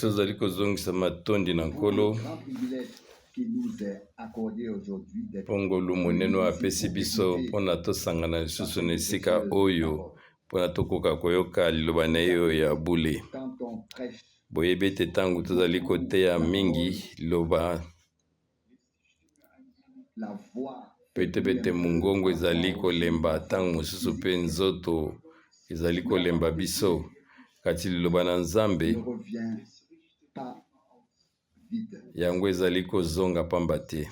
Tozali kozongisa matondi na Nkolo mpo ngolu monene oyo apesi biso mpo na tosangana lisusu na esika oyo mpo na tokoka koyoka liloba na ye oyo ya bule. Boyebi ete ntango tozali koteya mingi liloba petepete mongongo ezali kolemba, ntango mosusu mpe nzoto ezali kolemba biso, kasi liloba na Nzambe yango ezali kozonga pamba te.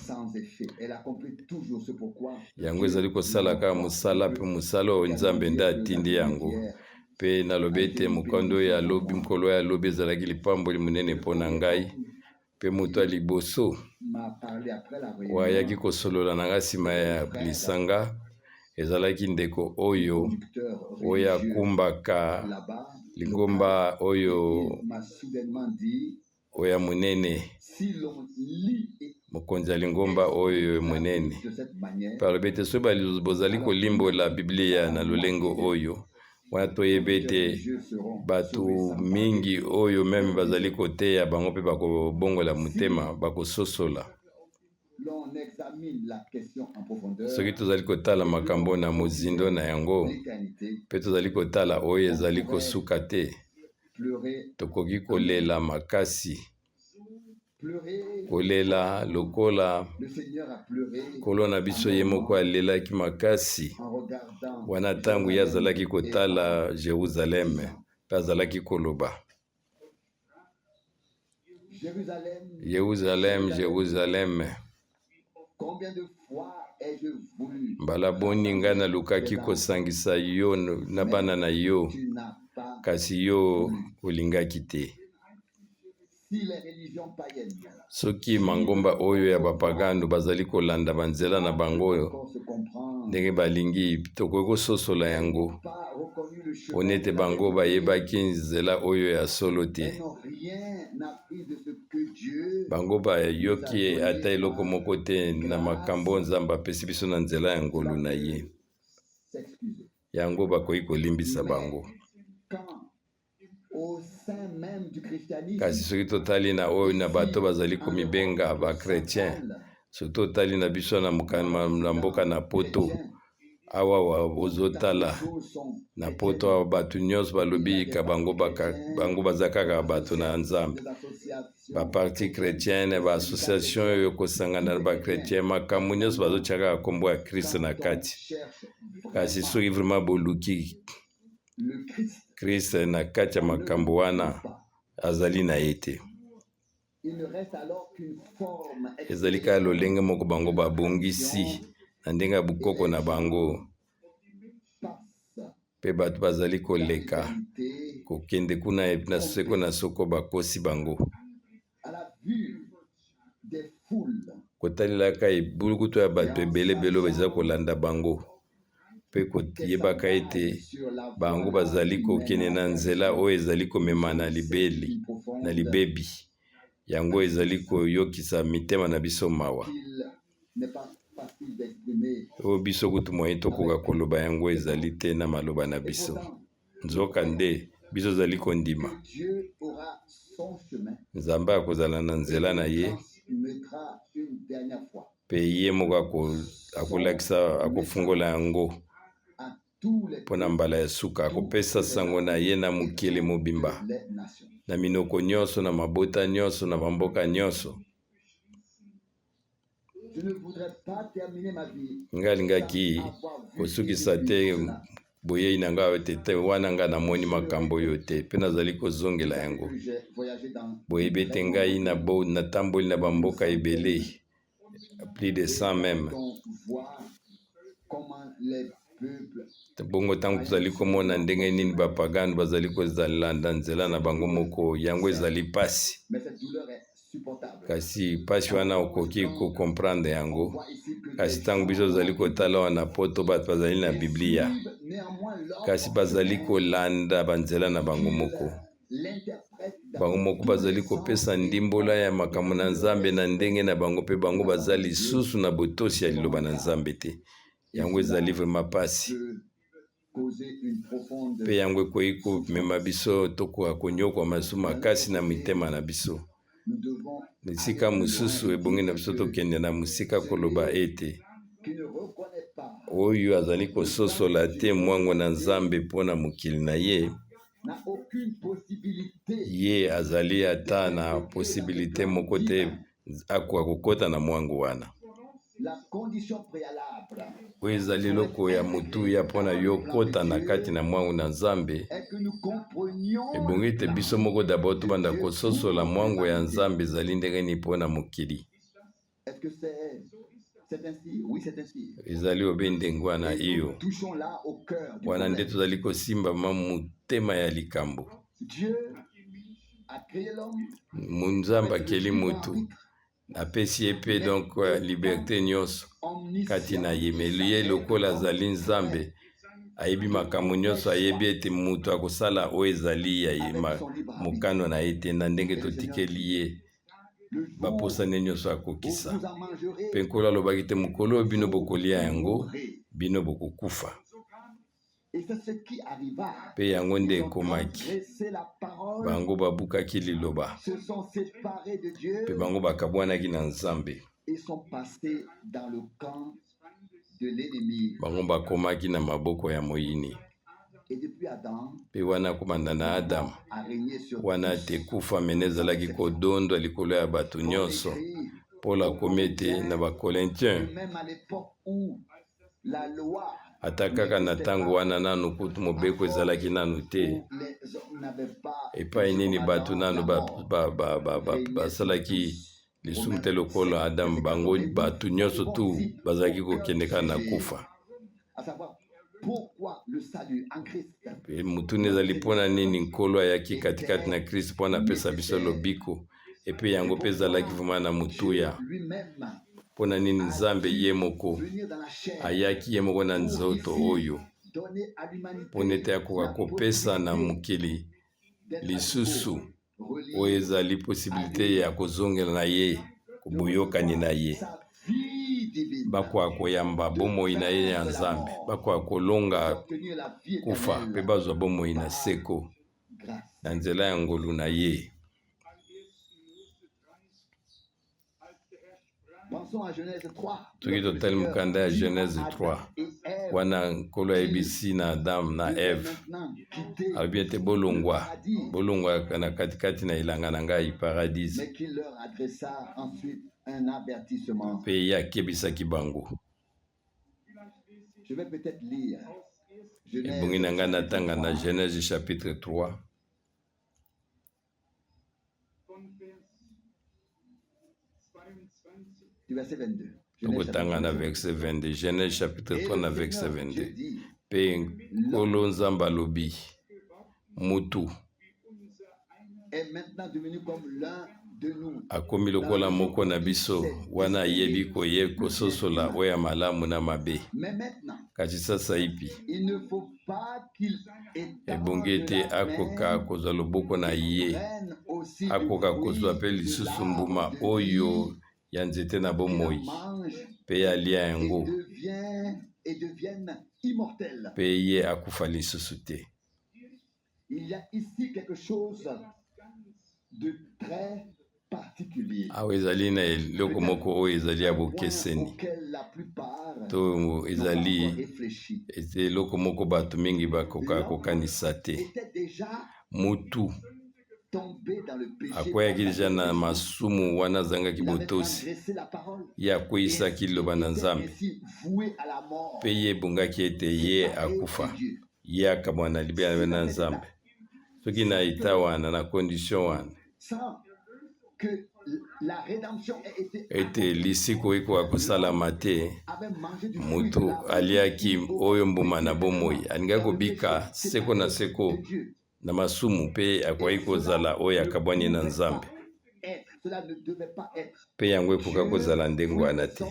Yango ezali kosala kaka mosala mpe mosala oyo Nzambe nde atindi yango. Mpe nalobi ete mokanda oyo ya lobi, mokolo oyo ya lobi ezalaki lipamboli monene mpo na ngai. Mpe moto ya liboso oyo ayaki kosolola na ngai nsima ya lisanga ezalaki ndeko oyo oyo akumbaka lingomba oyo oyo ya monene, mokonzi ya lingomba oyo ya monene. Mpe alobi ete soki bozali kolimbola Biblia na lolenge oyo, wana toyebi ete bato mingi oyo meme bazali koteya bango mpe bakobongola motema, bakososola. Soki tozali kotala makambo na mozindo na yango mpe tozali kotala oyo ezali kosuka te, tokoki kolela makasi, kolela lokola Nkolo na biso ye moko alelaki makasi wana ntango ye azalaki kotala Jerusaleme mpe azalaki koloba, Yeruzaleme, Yeruzaleme, mbala boni ngai nalukaki kosangisa yo na bana na yo, kasi yo olingaki te. Soki mangomba oyo ya bapagano bazali kolanda banzela na bango oyo ndenge balingi, tokoki kososola yango mpo nete bango bayebaki nzela oyo ya solo te. Bango bayoki ata eloko moko te na makambo oyo Nzambe apesi biso na nzela ya ngolu na ye. Yango bakoki kolimbisa bango. Kasi soki totali na oyo na bato bazali komibenga ba chretien, soki totali na biso na, na mboka na poto awa ozotala na poto awa bato nyonso balobi ka bango, baka, bango baza kaka bato na Nzambe, ba parti chrétienne, ba association oyo kosangana na ba chrétien, makambo nyonso bazotya kaka nkombo ya Christ na kati. Kasi soki vraiment boluki Christ na kati ya makambo wana azali na ye te. Ezali kaka lolenge moko bango babongisi na ndenge ya bokoko na bango, mpe bato bazali koleka kokende kuna na seko na soko bakosi bango. Kotalelaka ebulukutu ya bato ebele ebele oyo eza kolanda bango mpe koyebaka ete bango bazali kokende na nzela oyo ezali komema na libeli na libebi, yango ezali koyokisa mitema na biso mawa. Oyo biso kutu moye tokoka koloba yango ezali te na maloba na biso. Nzokande, biso tozali kondima Nzambe akozala na nzela na ye mpe ye moko akolakisa, akofungola yango mpo na mbala ya suka. Akopesa sango na ye na mokili mobimba, na minoko nyonso, na mabota nyonso, na bamboka nyonso. Ngai alingaki kosukisa te boyei na ngai te te wana ngai namoni makambo oyo te mpe nazali kozongela yango. Boyebi ete ngai natamboli na bamboka ebele, plus de 100 meme. Bongo ntango tozali komona ndenge nini bapagano bazali kozalanda nzela na bango moko, yango ezali mpasi. Kasi mpasi wana okoki kocomprendre yango. Kasi ntango biso tozali kotala wana poto, bato bazali na Biblia, kasi bazali kolanda banzela na bango moko. Bango moko bazali kopesa ndimbola ya makambo na Nzambe na ndenge na bango, mpe bango baza lisusu na botosi ya liloba na Nzambe te. Yango ezali vraiment mpasi. Mpe yango ekoki komema biso tokoka konyokwama lisusu makasi na mitema na biso. Na esika mosusu ebongi na biso tokende na mosika koloba ete oyo azali kososola te mwango na Nzambe mpo na mokili na ye, ye azali ata na posibilite moko te akoka kokota na mwango wana. Oyo ezali eloko ya motuya mpo na yo kota na kati na mwango na Nzambe. Ebongi ete biso moko dabord tobanda kososola mwango ya Nzambe ezali ndenge nini mpo na mokili. Ezali obe ndenge wana, iyo. Wana nde tozali kosimba ma motema ya likambo. Nzambe akeli motu, apesi ye mpe donc euh, liberte nyonso kati na ye, me ye lokola azali Nzambe ayebi makambo nyonso, ayebi ete moto akosala oyo ezali ya ye mokano na ye te, na ndenge totikeli ye baposa ne nyonso akokisa. Mpe Nkolo alobaki te, mokolo oyo bino bokolia yango, bino bokokufa. Mpe yango nde ekomaki. Bango babukaki liloba, mpe bango bakabwanaki na Nzambe. Bango bakomaki na maboko ya moyini. Mpe wana kobanda na Adamu, wana te kufa mene ezalaki kodondwa likolo ya bato nyonso. Paul akomi ete na Bakorintien, ata kaka na ntango wana nanu kutu mobeko ezalaki nanu te, epai nini bato nanu basalaki lisumu te lokola Adamu, bango bato nyonso tu bazalaki kokende kaka na kufa. Motuna ezali mpo na nini Nkolo ayaki katikati na Kristo mpo na apesa biso lobiko, epe yango mpe ezalaki vraimen na motuya. Mpo na nini Nzambe ye moko ayaki ye moko na nzoto oyo mpo nete akoka kopesa na mokili lisusu oyo ezali posibilite ya kozongela na ye boyokani na ye, bakoka koyamba bomoi na ye ya Nzambe, bakoka kolonga kufa mpe bazwa bomoi na seko na nzela ya ngolu na ye. Soki totali mokanda ya Genèse 3, wana Nkolo ayebisi na Adam na Eve, alobi ete bolongwa, bolongwa na katikati na elanga na ngai paradis. Mpe ye akebisaki bango. Ebongi na ngai natanga na Genèse chapitre 3. Tokotanga na verset 22, Genèse chapitre 3 na verset 22. Mpe Nkolo Nzambe alobi, mutu akomi lokola moko na biso, wana ayebi koye kososola oyo ya malamu na mabe. Kasi sasaipi Ebongi ete akoka kozwa loboko na ye, akoka kozwa mpe lisusu mbuma oyo ya nzete na bomoi, mpe alia yango, mpe ye akufa lisusu te. Awa ezali na eloko moko oyo ezali ya bokeseni to ezali eloko moko bato mingi bakoka kokanisa te. Mutu akweyaki deja na masumu wana azangaki botosi, ye akweyisaki liloba na Nzambe mpe ye ebongaki ete ye akufa, ye akabwana libela na Nzambe. Soki na eta wana, na condition wana, ete lisiko ekoka kosalama te, moto aliaki oyo mbuma na bomoi, alingaki kobika seko na seko na masumu mpe akoki kozala oyo akabwani na Nzambe. Mpe yango ekoka kozala ndenge wana te.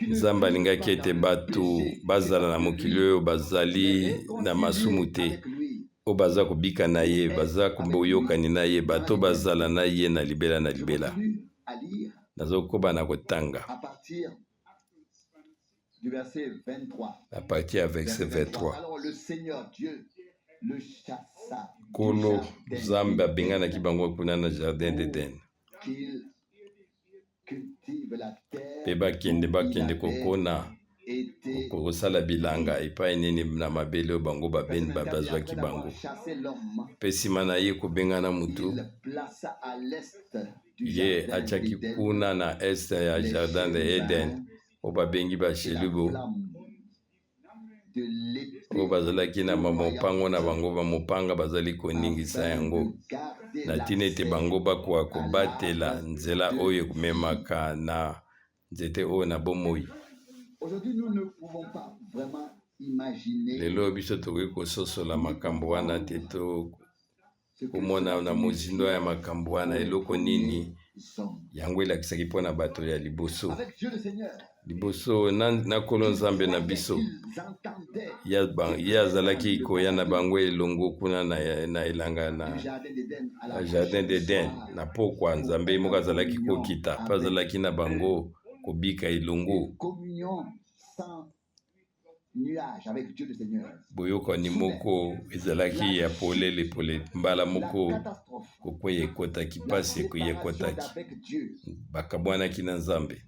Nzambe alingaki ete bato bazala na mokili oyo bazali na masumu te, oyo baza kobika na ye, baza boyokani na ye, bato bazala na ye na libela na libela. Nazokoba na kotanga. Na partir ya verset 23, Nkolo Nzambe abenganaki bango kuna na jardin d'Eden mpe bakende bakende kokona kosala bilanga epai nini na mabele oyo bango bazwaki bango. Mpe nsima na ye kobengana motu, ye atiaki kuna na est ya jardin de Eden oyo babengi bashelubo, oyo bazalaki na mopango na bango, bamopanga bazali koningisa yango na ntina ete bango bakoka kobatela nzela oyo ekomemaka na nzete oyo na bomoi. Lelo biso tokoki kososola makambo wana te, to komona na mozindo ya makambo wana eloko nini yango elakisaki mpo na bato ya liboso liboso na Nkolo Nzambe na biso. Ye azalaki koya na bango elongo kuna na elanga na jardin d'Eden na pokwa. Nzambe moko azalaki kokita mpe azalaki na bango kobika elongo, boyokani moko ezalaki ya polele pole. Mbala moko kokweya ekotaki, mpasi ekotaki, bakabwanaki na Nzambe.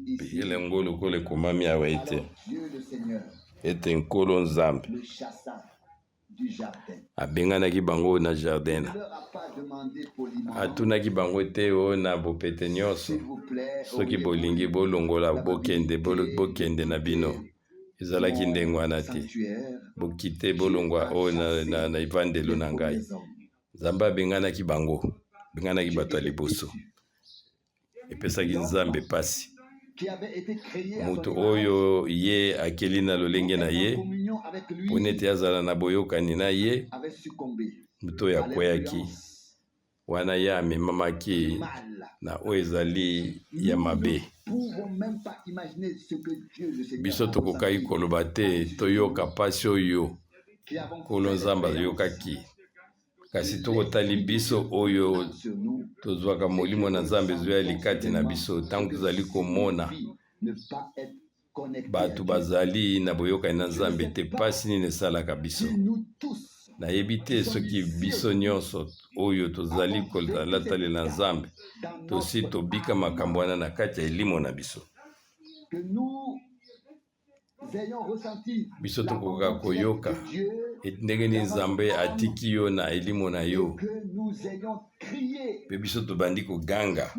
Mpe elongo lokola ekomami awa ete Nkolo Nzambe abenganaki bango na jardin, atunaki bango te oyo na bopete nyonso: "Soki bolingi, bolongola, bokende, bokende na bino." Ezalaki ndenge wana te. "Bokite, bolongwa oyo na evandelo na ngai." Nzambe abenganaki bango, abenganaki bato ya liboso. Epesaki Nzambe mpasi. Moto oyo ye akeli na lolenge na ye mpo ete azala na boyokani na ye, moto oyo akweyaki wana, ye amemamaki na oyo ezali ya mabe. Biso tokokaki koloba te, toyoka mpasi oyo Nkolo Nzambe ayokaki. Kasi tokotali biso oyo tozwaka Molimo na Nzambe ezoya likati na biso, ntango tozali komona bato bazali na boyokani na Nzambe te, mpasi nini esalaka biso? Nayebi te soki biso nyonso oyo tozali kolatalela Nzambe tosi tobika makambo wana na kati ya elimo na biso. Biso tokoka koyoka ndenge nini Nzambe atiki yo na elimo na yo, mpe biso tobandi koganga: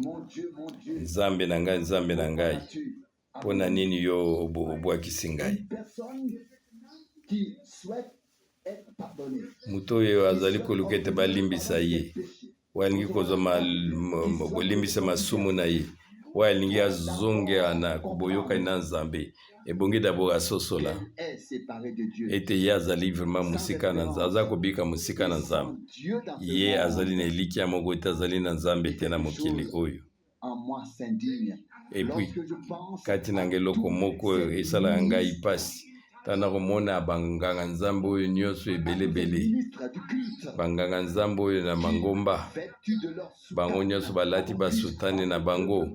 "Nzambe na ngai, Nzambe na ngai, mpo na nini yo obwakisi ngai?" Moto oyo azali koluka ete balimbisa ye, oyo alingi kozwa bolimbisa masumu na ye, oyo alingi azongela na boyokani na Nzambe, ebongi d'abord asosola ete ye azali vraiment mosika na Nzambe, aza kobika mosika na Nzambe. Ye azali na elikya moko te, azali na Nzambe te na mokili oyo. Et puis kati na ngai eloko moko oyo esalaka ngai mpasi ntango komona banganga Nzambe oyo nyonso ebelebele, banganga Nzambe oyo na mangomba, bango nyonso balati basutane na bango,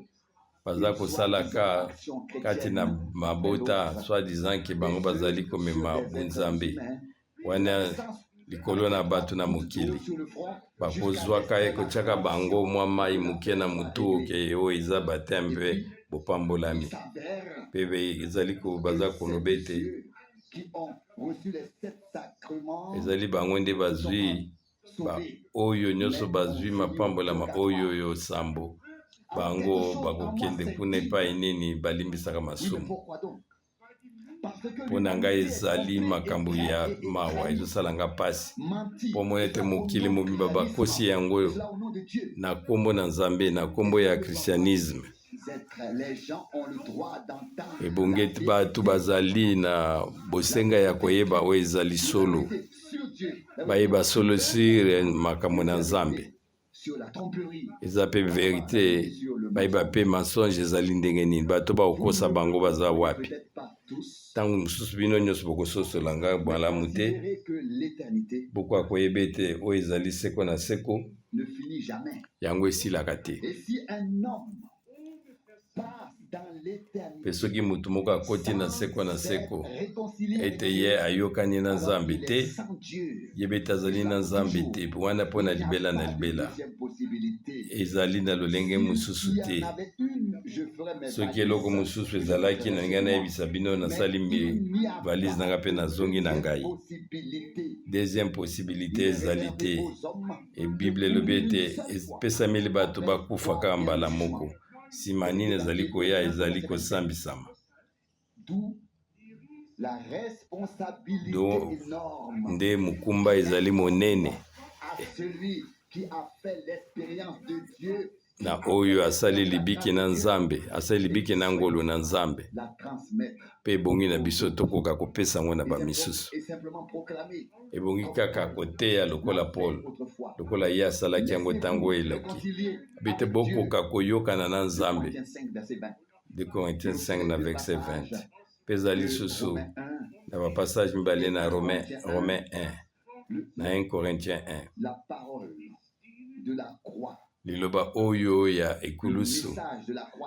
baza kosalaka kati na mabota, soi-disant ke bango bazali komema bonzambe wana likolo na bato na mokili. Bakozwaka ye, kotiaka bango mwa mai moke na motu, oke oyo eza baptême mpe bopambolami, mpe ezali baza koloba ete ezali bango nde bazwi oyo nyonso bazwi mapambolama oyo oyo sambo, bango bakokende kuna epai nini balimbisaka masumu. Mpo na ngai ezali makambo ya mawa, ezosala nga mpasi mpo mona ete mokili mobimba bakosi yango oyo na nkombo na Nzambe, na nkombo ya christianisme. Ebongi ete bato bazali na bosenga ya koyeba oyo ezali solo, bayeba solo sur makambo na Nzambe. Eza mpe vérité, bayeba mpe mensonge ezali ndenge nini, bato bakokosa bango baza wapi. Ntango mosusu bino nyonso bokososola nga malamu te, bokoka koyeba ete oyo ezali seko na seko, yango esilaka te. Mpe soki moto moko akoti na seko na seko ete ye ayokani na Nzambe te, yeba ete azali na Nzambe te, wana mpo na libela na libela. Ezali na lolenge mosusu te. Soki eloko mosusu ezalaki, nalingai nayebisa bino, nasali valise na ngai mpe nazongi na ngai. Deuxième possibilité ezali te. E Bible elobi ete epesameli bato bakufa kaka mbala moko. Nsima nini ezali koya? Ezali kosambisama. Do nde mokumba ezali monene na oyo asali libiki na Nzambe, asali libiki na ngolu na Nzambe, mpe ebongi na biso tokoka kopesa yango na bamisusu. Ebongi kaka koteya lokola Paul, lokola ye asalaki yango ntango eleki bete bokoka koyokana na Nzambe. 2 Corinthiens 5 na verset 20. Mpe eza lisusu na bapassage mibale na Romain, Romain 1 na 1 Corinthiens 1. Liloba oyo ya ekulusu,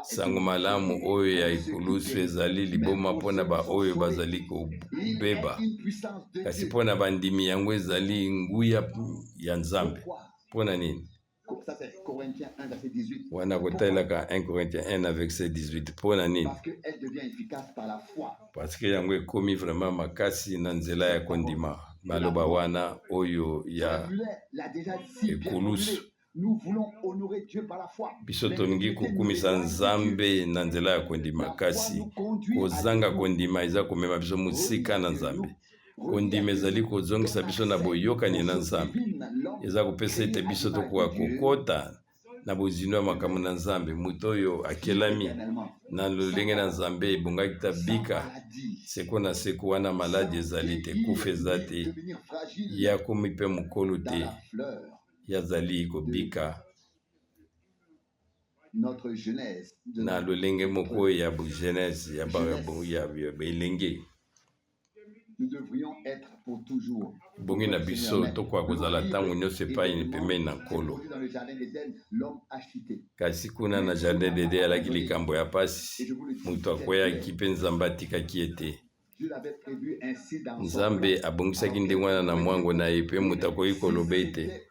sango malamu oyo ya ekulusu ezali liboma mpo na baoyo bazali kobeba, kasi mpo na bandimi yango ezali nguya ya Nzambe. Mpo na nini? Wana kotalelaka 1 Corinthiens 1 na verset 18. Mpo na nini? Parce que yango ekomi vraiment makasi na nzela ya kondima. Maloba wana oyo ya ekulusu, biso tolingi kokumisa Nzambe na nzela ya kondima, kasi kozanga kondima eza komema biso mosika na Nzambe. Kondima ezali kozongisa biso na boyokani na Nzambe, eza kopesa ete biso tokoka kokota na bozindo ya makambo na Nzambe. Moto oyo akelami na lolenge na Nzambe ebongaki tabika seko na seko, wana maladi ezali te, kufa eza te, ye akomi mpe mokolo te, ye azali kobika na lolenge moko ya jeunesse ya elenge. Ebongi na biso tokoka kozala ntango nyonso epai pembeni na Nkolo. Kasi kuna na jardin d'Eden alaki likambo ya pasi, moto akweyaki mpe Nzambe atikaki ye te. Nzambe abongisaki ndenge wana na mwango na ye, mpe moto akoki koloba ete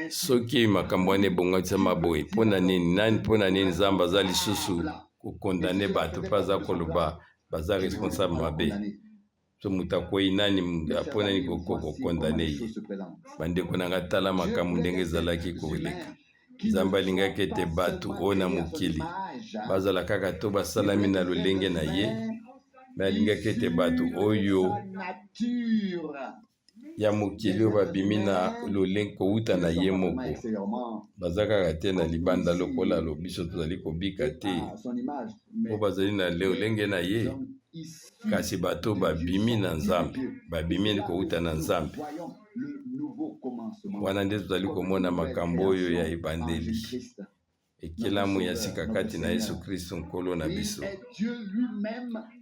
soki makambo wana ebongisama boye, mpo na nini nani, mpo na nini Nzambe aza lisusu kokondane bato mpe aza koloba baza responsable mabe? So moto akwei, nani, mpo nani kokondane ye? Bandeko na ngai, tala makambo ndenge ezalaki koleka. Nzambe alingaki ete bato oyo na mokili bazala kaka to basalami na lolenge na ye, me alingaki ete bato oyo ya mokili oyo babimi na lolenge kowuta na ye moko baza kaka te na libanda lokola biso tozali kobika te, oyo bazali na lolenge na ye, kasi bato babimi na Nzambe, babimi kowuta na Nzambe. Wana nde tozali komona makambo oyo ya ebandeli, ekelamu ya sika kati na Yesu Kristo Nkolo na biso.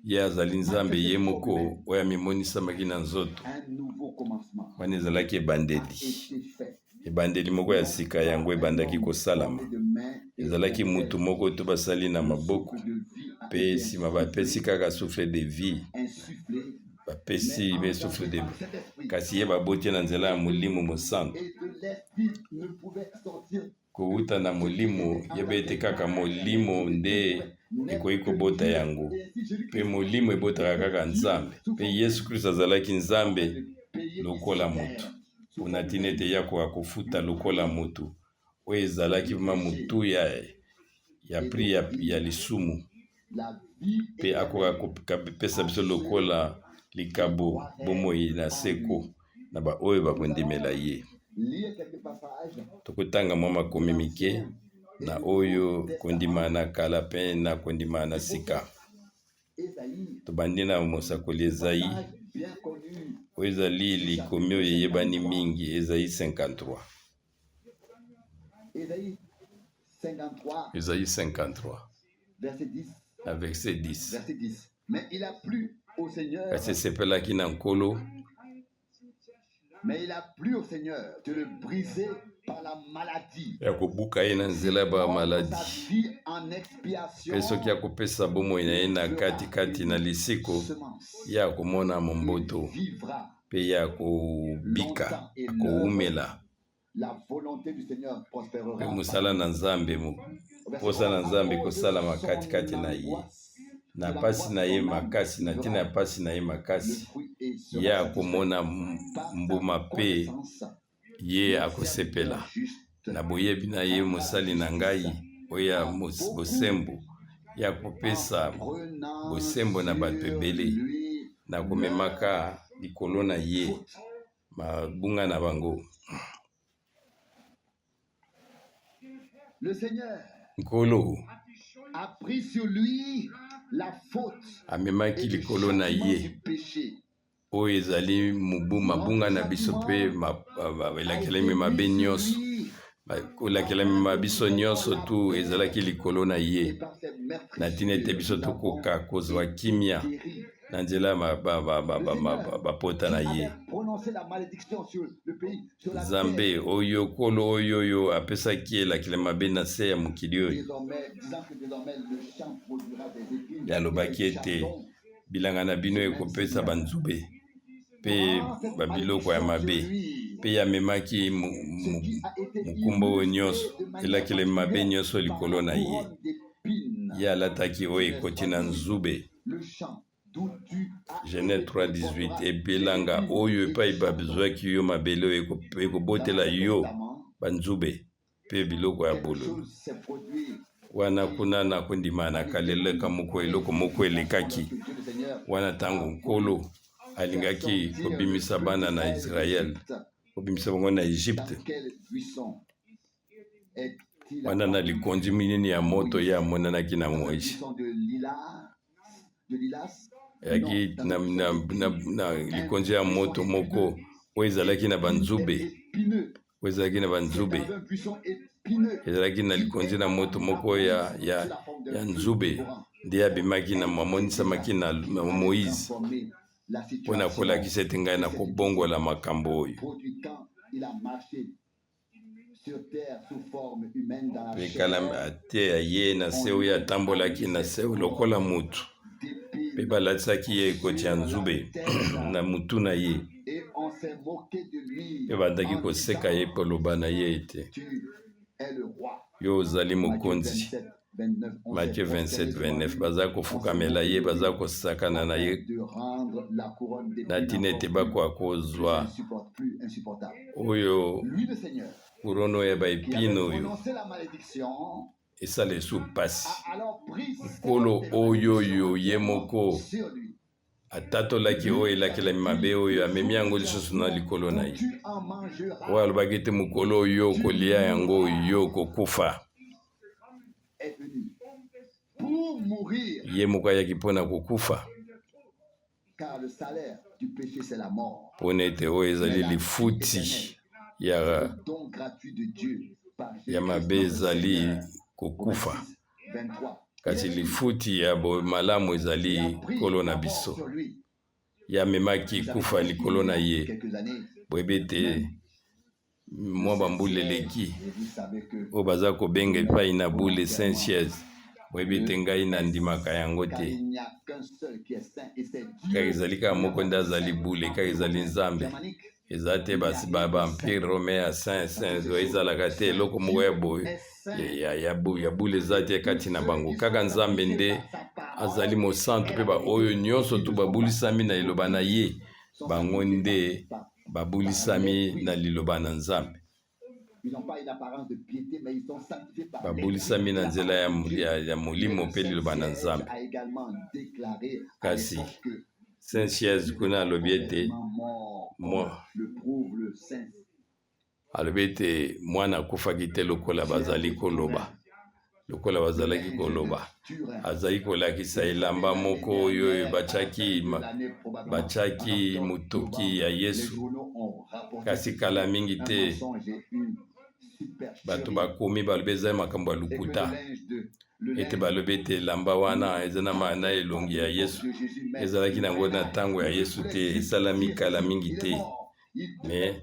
Ye azali Nzambe ye moko oyo amimonisamaki na nzoto. Wana ezalaki ebandeli, ebandeli moko ya sika, yango ebandaki kosalama. Ezalaki mutu moko to basali na maboko, mpe nsima bapesi kaka souffle de vie, bapesi be souffle de vie, kasi ye baboti na nzela ya Molimo Mosantu. Kowuta na Molimo, yeba ete kaka Molimo nde ekoki kobota yango, mpe Molimo ebotaka kaka Nzambe, mpe Yesu Kristo azalaki Nzambe lokola motu, mpona ntina ete ye akoka kofuta lokola motu oyo ezalaki vraimen motuya ya prix ya lisumu, mpe akoka kopesa biso lokola likabo bomoi na seko na baoyo bakondimela ye. Tokotanga mwa makomi mike na oyo kondima na kala mpe na kondima na sika. Tobandi na mosakoli Ezayi, oyo ezali likomi oyo eyebani mingi, Ezayi 53. Ezayi 53 na verset 10. Kasi esepelaki na Nkolo Mais il a plu au Seigneur de le briser. Ya kobuka ye na nzela ya bamaladi, mpe soki akopesa bomoi na ye na katikati na lisiko, ye akomona momboto mpe ye akobika, akowumela. Mpe mosala na Nzambe, mposa na Nzambe ekosalama katikati na ye. Na mpasi na ye makasi, na ntina ya mpasi na ye makasi, ye akomona mbuma mpe ye akosepela. Na boyebi na ye mosali na ngai oyo ya bosembo, ye akopesa bosembo na bato ebele, na komemaka likolo na ye mabunga na bango. Nkolo amemaki likolo na ye oyo ezali mobu mabunga na biso mpe elakelami mabe nyonso, kolakelami ma biso nyonso tu ezalaki likolo na ye, na ntina ete biso tokoka kozwa kimia na nzela ya bapota na ye. Nzambe oyo, Nkolo oyo oyo apesaki elakela mabe na se ya mokili oyo, alobaki ete bilanga na bino ekopesa banzube mpe babiloko ya mabe, mpe ye amemaki mokumba oyo nyonso, elakela mabe nyonso likolo na ye. Ye alataki oyo ekoti na nzube. Genèse 3:18. Ebelanga oyo epai bazwaki yo mabele oyo ekobotela yo banzube mpe biloko ya bololo. Wana kuna na kondima na kaleleka moko, eloko moko elekaki wana ntango Nkolo alingaki kobimisa bana na Israele, kobimisa bango na Egypte. Wana na likonzi minene ya moto ye amonanaki na Moise. Eyaki na, na, na, na likonzi ya moto moko oyo ezalaki na banzube, oyo ezalaki na banzube, ezalaki na likonzi na moto moko ya nzube nde abimaki na amonisamaki na Moise mpo na kolakisa ete ngai nakobongola makambo oyo. Mpe kala ateya ye na se oyo atambolaki na se lokola motu, mpe balatisaki ye ekoti ya nzube na motu na ye, mpe bandaki koseka ye koloba na ye ete, Yo ozali mokonzi. Matthieu 27, 29. Baza kofukamela ye, baza kosakana na ye na ntina ete bakoka kozwa oyo kurono ya baepine oyo esala esu mpasi. Nkolo oyo oyo ye moko atatolaki oyo elakelami mabe oyo amemi yango lisusu na likolo na ye, oyo alobaki ete mokolo oyo okolia yango yo okokufa. Ye moko ayaki mpo na kokufa, mpo na ete oyo ezali lifuti ya mabe ezali kokufa, kasi lifuti ya malamu ezali Nkolo na biso. Ye amemaki kufa likolo na ye. Boyebi ete mwa bambula eleki, oyo baza kobenga epai na bule saint siège, boyebi ete ngai nandimaka yango te. Kaka ezali kaka moko nde azali bule, kaka ezali Nzambe. Eza te ba empire romain ya saint saint, ezalaka te. Eloko moko ya boye ya bule eza te kati na bango. Kaka Nzambe nde azali mosantu, mpe baoyo nyonso tu babulisami na liloba na ye, bango nde babulisami na liloba na Nzambe, babulisami na nzela ya molimo mpe liloba na Nzambe. Kasi saint siège kuna alobi ete alobi ete mwana akufaki te lokola bazali koloba, lokola bazalaki koloba. Azali kolakisa elamba moko oyo batiaki motoki ya Yesu. Kasi kala mingi te, bato bakomi balobi eza makambo ya lokuta, ete balobi ete elamba wana eza na elongi ya Yesu, ezalaki nango na ntango ya Yesu te, esalami kala mingi te. Me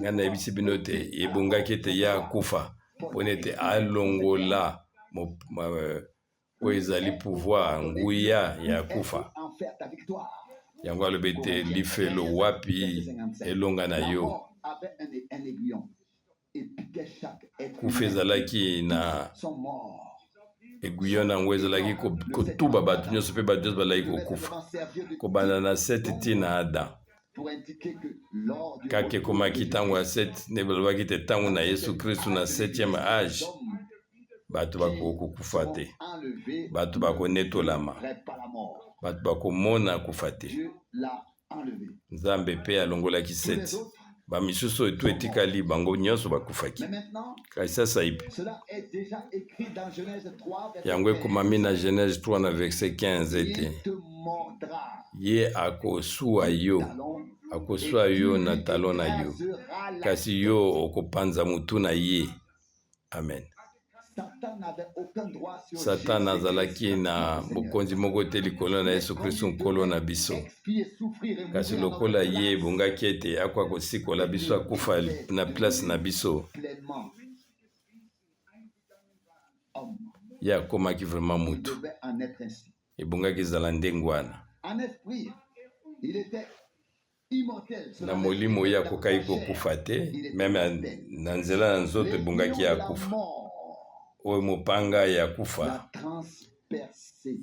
ngai nayebisi bino ete ebongaki ete ye akufa mpo na ete alongola oyo ezali pouvoir, nguya ya kufa. Yango alobi ete lifelo wapi elonga na yo? Kufa ezalaki na aiguillon na yango, ezalaki kotuba bato nyonso, mpe bato nyonso bazalaki kokufa kobanda na Sete ti na Adam. Kaka ekomaki ntango ya Sete nde balobaki te ntango na Yesu Kristu na 7e age bato bakokufa te, bato bakonetolama, bato bakomona kufa te. Nzambe mpe alongolaki Sete. Bamisusu oyo tu etikali, bango nyonso bakufaki. Kasi sasaipi yango ekomami na Genèse 3 na verset 15 ete ye akosuwa yo, akoswa yo na talon na yo, kasi yo okopanza motu na ye. Amen. Satana azalaki na bokonzi moko te likolo na Yesu Kristu Nkolo na biso, kasi lokola ye ebongaki ete akoka kosikola biso, akufa na place na biso, ye akomaki vraiment mutu. Ebongaki ezala ndenge wana. Na molimo ye akokaki kokufa te, meme na nzela na nzoto ebongaki ye akufa. Oyo mopanga ya kufa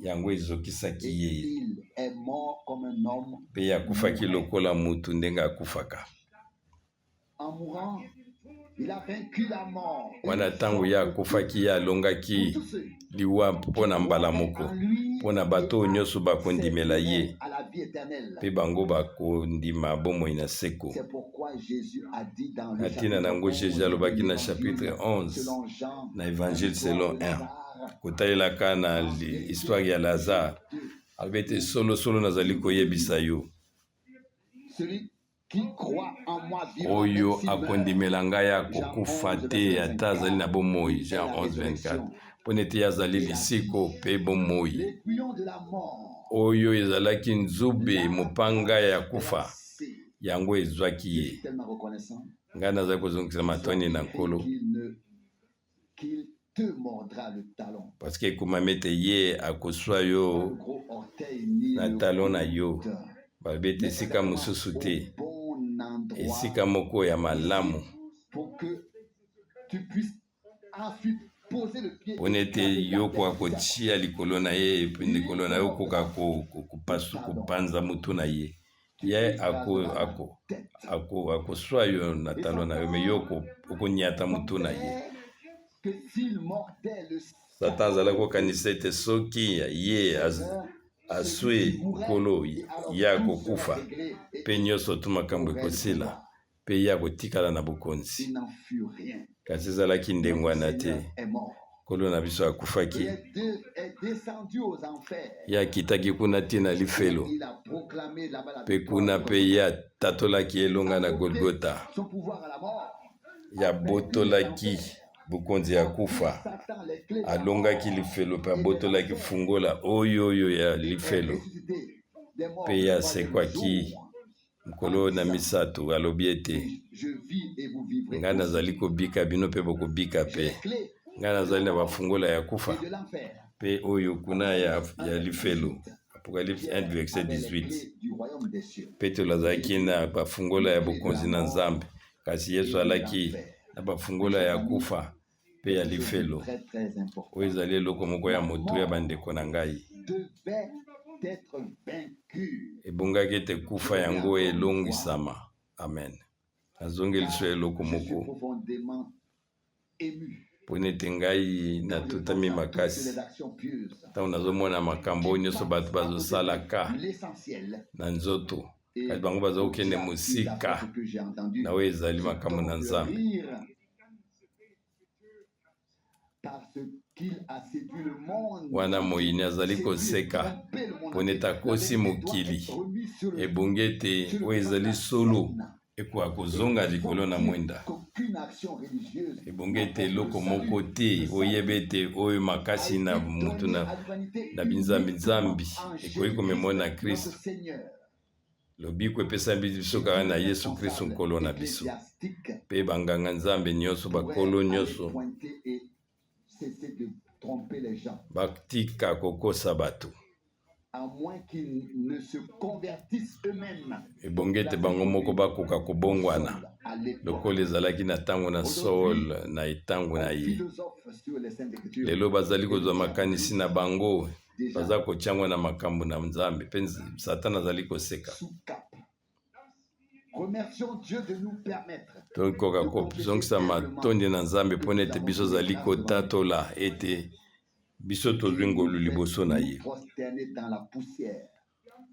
yango ezokisaki ye, mpe ye akufaki lokola mutu ndenge akufaka. Wana ntango ye akufaki, ye alongaki liwa mpo na mbala moko mpo na bato oyo nyonso bakondimela ye, mpe bango bakondima bomoi na seko. Na ntina na yango, Jésus alobaki na chapitre 11 na Évangile selon 1, kotalelaka na histoire ya Lazare, alobi ete solosolo nazali koyebisa yo, oyo akondimela ngai akokufa te ata azali na bomoi. Jean 11:24. Mpo nete ye azali lisiko mpe bomoi. Oyo ezalaki nzube, mopanga ya kufa, yango ezwaki ye. Ngai nazali kozongisa matondi na Nkolo, parce que ekomami ete ye akoswa yo na talon na yo. Balobi ete esika mosusu te, esika moko ya malamu mpona ete yo okoka kotia likolo na ye, likolo na yo okoka kopanza motu na ye. Ye akoswa yo na talo na yo, me yo okonyata motu na ye. Satan azalaki kokanisa ete soki ye aswi Nkolo, ye akokufa mpe nyonso tu makambo ekosila mpe ye akotikala na bokonzi. Kasi ezalaki ndenge wana te. Nkolo na biso akufaki, ye akitaki kuna ti na lifelo, mpe kuna mpe ye atatolaki elonga na Golgota. Ye abotolaki bokonzi ya kufa, alongaki lifelo mpe abotolaki fungola oyo oyo ya lifelo, mpe ye asekwaki mokolo na misato. Alobi ete ngai nazali kobika, bino mpe bokobika, mpe ngai nazali na bafungola ya kufa mpe oyo kuna ya lifelo. Apocalypse 1 verset 18. Petelo azalaki na bafungola ya bokonzi na Nzambe, kasi Yesu alaki na bafungola ya kufa mpe ya lifelo. Oyo ezali eloko moko ya motuya, bandeko na ngai. Ebongaki ete kufa yango elongisama. Amen. Nazongeli so eloko moko mpo nete ngai natutami makasi ntango nazomona makambo oyo nyonso bato bazosalaka na nzoto, kasi bango baza kokende mosika na oyo ezali makambo na Nzambe. Wana moyini azali koseka mpo nete akosi mokili. Ebongi ete oyo ezali solo ekoka kozonga likolo na mwinda. Ebongi ete eloko moko te oyeba ete oyo makasi na motu na binzambi-nzambi ekoki komemona na Kristo. Lobiko epesami biso kaka na Yesu Kristo Nkolo na biso. Mpe banganga Nzambe nyonso, bakolo nyonso batika kokosa bato. Ebongi ete bango moko bakoka kobongwana lokola ezalaki na ntango na Saul na etango na ye. Lelo bazali kozwa makanisi na bango, baza kotya yango na makambo na Nzambe, mpe Satana azali koseka. Tokoka kozongisa matondi na Nzambe mpo na ete biso ozali kotatola ete biso tozwi ngolu liboso na ye.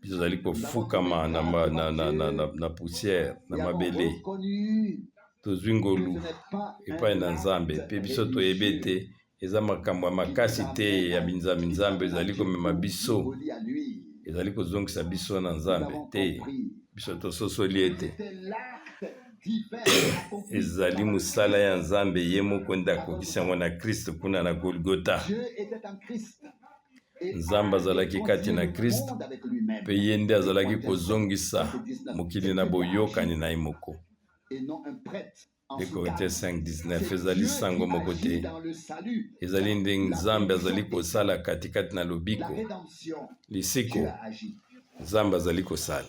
Biso ozali kofukama na, na, na, na, na, na poussière na mabele. Tozwi ngolu epai na Nzambe mpe biso toyebi ete eza makambo ya makasi te ya binzambi nzambe ezali komema biso, ezali kozongisa biso na Nzambe te. Biso tososoli ete ezali mosala ya Nzambe ye moko nde akokisi yango na Kristo kuna na Golgota. Nzambe azalaki kati na Kristo mpe ye nde azalaki kozongisa mokili na boyokani na ye moko. 2 Corinthiens 5:19 ezali sango moko te, ezali nde Nzambe azali kosala katikati na lobiko, lisiko. Nzambe azali kosala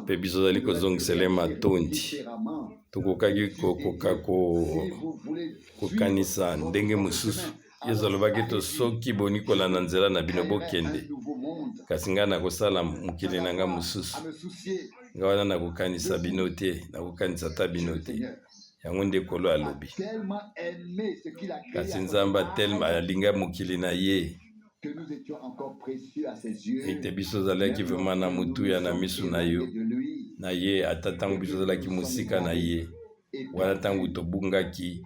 mpe biso ozali kozongisela ye matondi. Tokokaki kokoka kokanisa ndenge mosusu. Yesu alobaki ete soki boni kolanda nzela na bino bokende, kasi ngai nakosala mokili na ngai mosusu. Ngai wana nakokanisa bino te, nakokanisa ata bino te. Yango nde Nkolo alobi. Kasi Nzambe atelema alinga mokili na ye ete biso ozalaki vraimen na motuya na miso na yo na ye, ata ntango biso ozalaki mosika na ye, wana ntango tobungaki.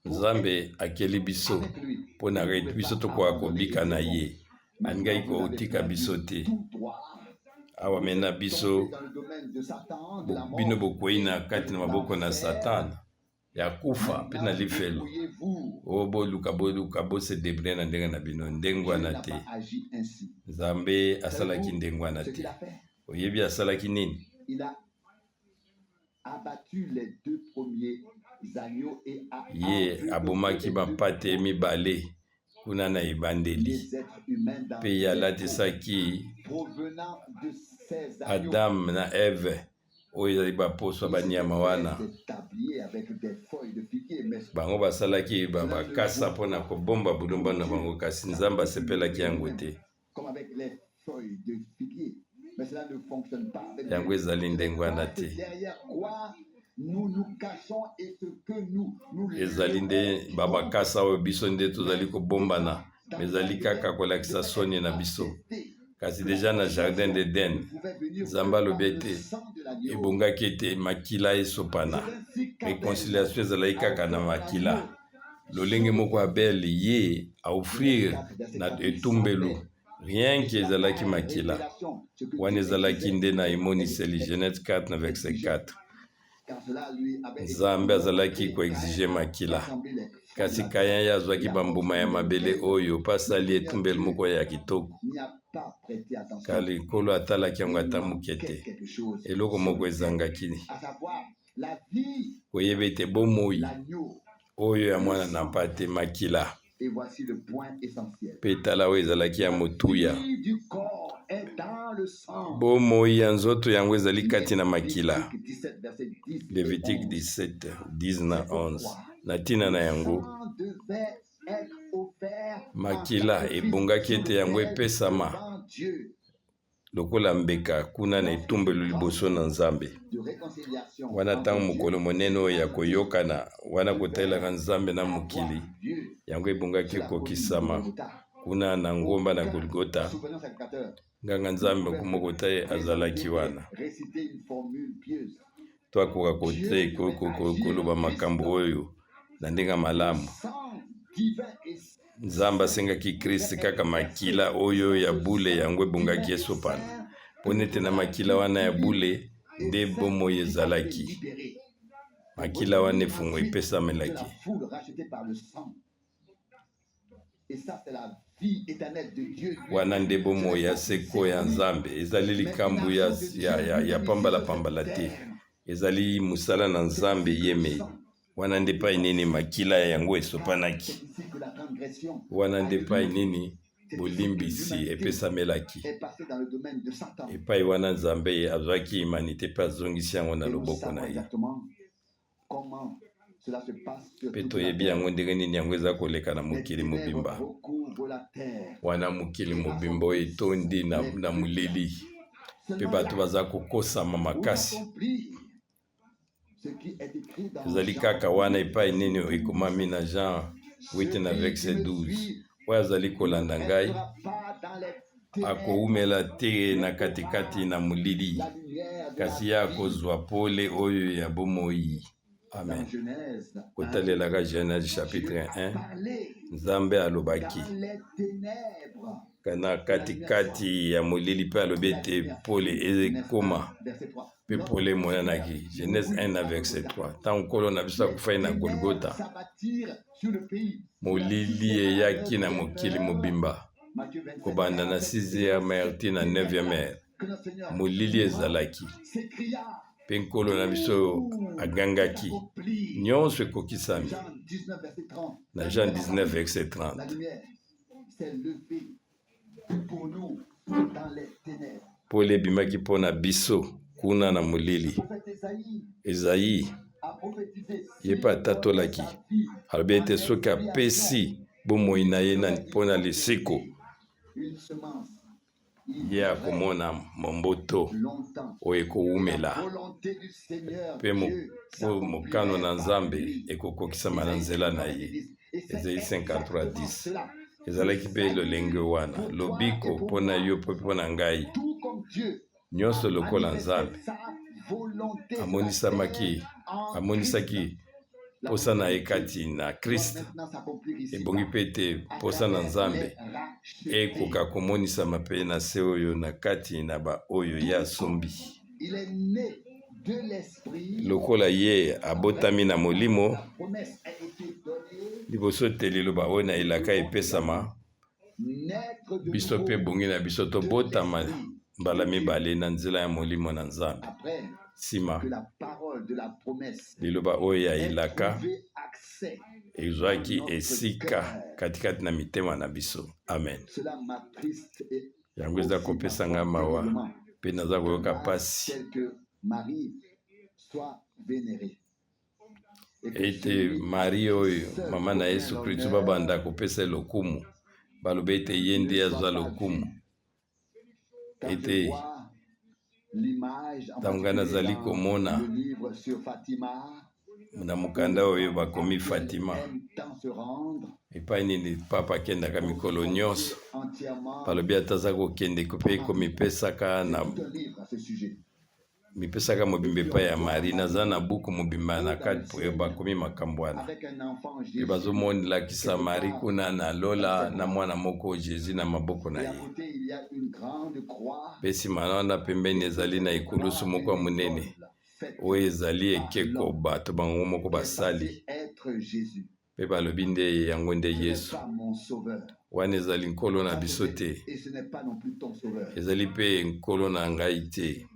Nzambe akeli biso mpo na biso tokoka kobika na ye. Alingaki kotika biso te. Awa mena biso, bino bokwei na kati na maboko na Satana ya kufa mpe na lifelo. O boluka, boluka, bose debrouiller na ndenge na bino. Ndenge wana te. Nzambe asalaki ndenge wana te. Oyebi asalaki nini? Ye abomaki bampate mibale kuna na ebandeli, mpe ye alatisaki Adam na Eve oyo ezali baposo ya banyama wana. Bango basalaki bakasa mpo na kobomba bolumba na bango, kasi Nzambe asepelaki yango te. Yango ezali ndenge wana te. Ezali nde babakasa oyo biso nde tozali kobombana, ezali kaka kolakisa soni na biso. Kasi deja na jardin d'Eden, Nzambe alobi ete ebongaki ete makila esopana. Reconciliation ezalaki kaka na makila. Lolenge moko Abel ye a offrir na etumbelo rien que ezalaki makila. Wana ezalaki nde na emoniseli Genèse 4 na verset 4. Nzambe azalaki koexige makila, kasi Kayan ye azwaki bambuma ya mabele oyo mpe asali etumbelo moko ya kitoko. Kali Nkolo atalaki yango ata moke te. Eloko moko ezangaki, koyeba ete bomoi oyo ya mwana na mpate, makila. Mpe tala oyo ezalaki ya motuya. Bomoi ya nzoto yango ezali kati na makila. Levitique 17, 10 na 11. Na ntina na yango, makila ebongaki ete yango epesama lokola mbeka kuna na etumbelo liboso na Nzambe. Wana ntango mokolo monene oyo ya koyokana wana kotalelaka Nzambe na mokili, yango ebongaki kokisama kuna na ngomba na Golgota. Nganga Nzambe moko te azalaki wana to akoka kote koloba makambo oyo na ndenge ya malamu. Nzambe asengaki Christ kaka makila oyo ya bule, yango ebongaki esopana, mpo nete na makila wana ya bule nde bomoi ezalaki. Makila wana efungo epesamelaki. Wana nde bomoi ya seko ya Nzambe. Ezali likambo ya, ya, ya, ya pambalapambala te, ezali mosala na Nzambe ye mei. Wana nde epai nini makila yango esopanaki. Wana nde epai nini bolimbisi epesamelaki. Epai wana Nzambe azwaki humanite mpe azongisi yango na loboko na ye. Mpe toyebi yango ndenge nini yango eza koleka na mokili mobimba. Wana mokili mobimba oyo etondi na, na molili mpe bato baza kokosama makasi. Ezali kaka wana epai nini ekomami na Jean 8 na verset 12: oyo azali kolanda ngai akowumela te na katikati na molili, kasi ye akozwa pole oyo ya bomoi. Amen. Kotalelaka Genèse chapitre 1, Nzambe alobaki na katikati ya molili mpe alobi ete pole ekoma, mpe pole emonanaki. Genèse 1 na verset 3. Ntango Nkolo na biso akufaki na Golgota, molili eyaki na mokili mobimba kobanda na 6 heure ti na 9 heure. Molili ezalaki, mpe Nkolo na biso agangaki: nyonso ekokisami, na Jean 19 verset 30. Pole ebimaki mpo na biso kuna na molili. Ezayi ye mpe atatolaki, alobi ete soki apesi bomoi na ye mpo na lisiko, ye akomona momboto oyo ekowumela, mpe mokano na Nzambe ekokokisama na nzela na ye. Ezayi 53:10. Ezalaki mpe lolenge wana lobiko mpo na yo mpe mpo na ngai. Nyonso lokola Nzambe amonisamaki, amonisaki mposa na ye kati na Christ, ebongi mpe ete mposa na Nzambe ekoka komonisama mpe na se oyo na kati na baoyo ye asombi. Lokola ye abotami na Molimo, liboso ete liloba oyo na elaka epesama, biso mpe ebongi na biso tobotama mbala mibale na nzela ya Molimo na Nzambe. Nsima liloba oyo ya elaka ezwaki esika katikati na mitema na biso. Amen. Yango eza kopesa ngai mawa mpe naza koyoka mpasi ete Marie oyo mama na Yesu Kristo babanda kopesa lokumu, baloba ete ye nde azwa lokumu, ete ntango ngai nazali komona na mokanda oyo bakomi Fatima, epai nini papa akendaka mikolo nyonso, balobi ata aza kokende mpe komipesaka na mipesaka mobimba epai ya Marie. Naza na buku mobimba na kati oyo bakomi makambo wana, mpe bazomonelakisa Marie kuna na lola na mwana moko Jesus na maboko na ye. Mpe nsima na wana pembeni ezali na ekulusu moko ya monene oyo ezali ekeko bato bango moko basali, mpe balobi nde yango nde Yesu. Wana ezali Nkolo na biso te, ezali mpe Nkolo na ngai te.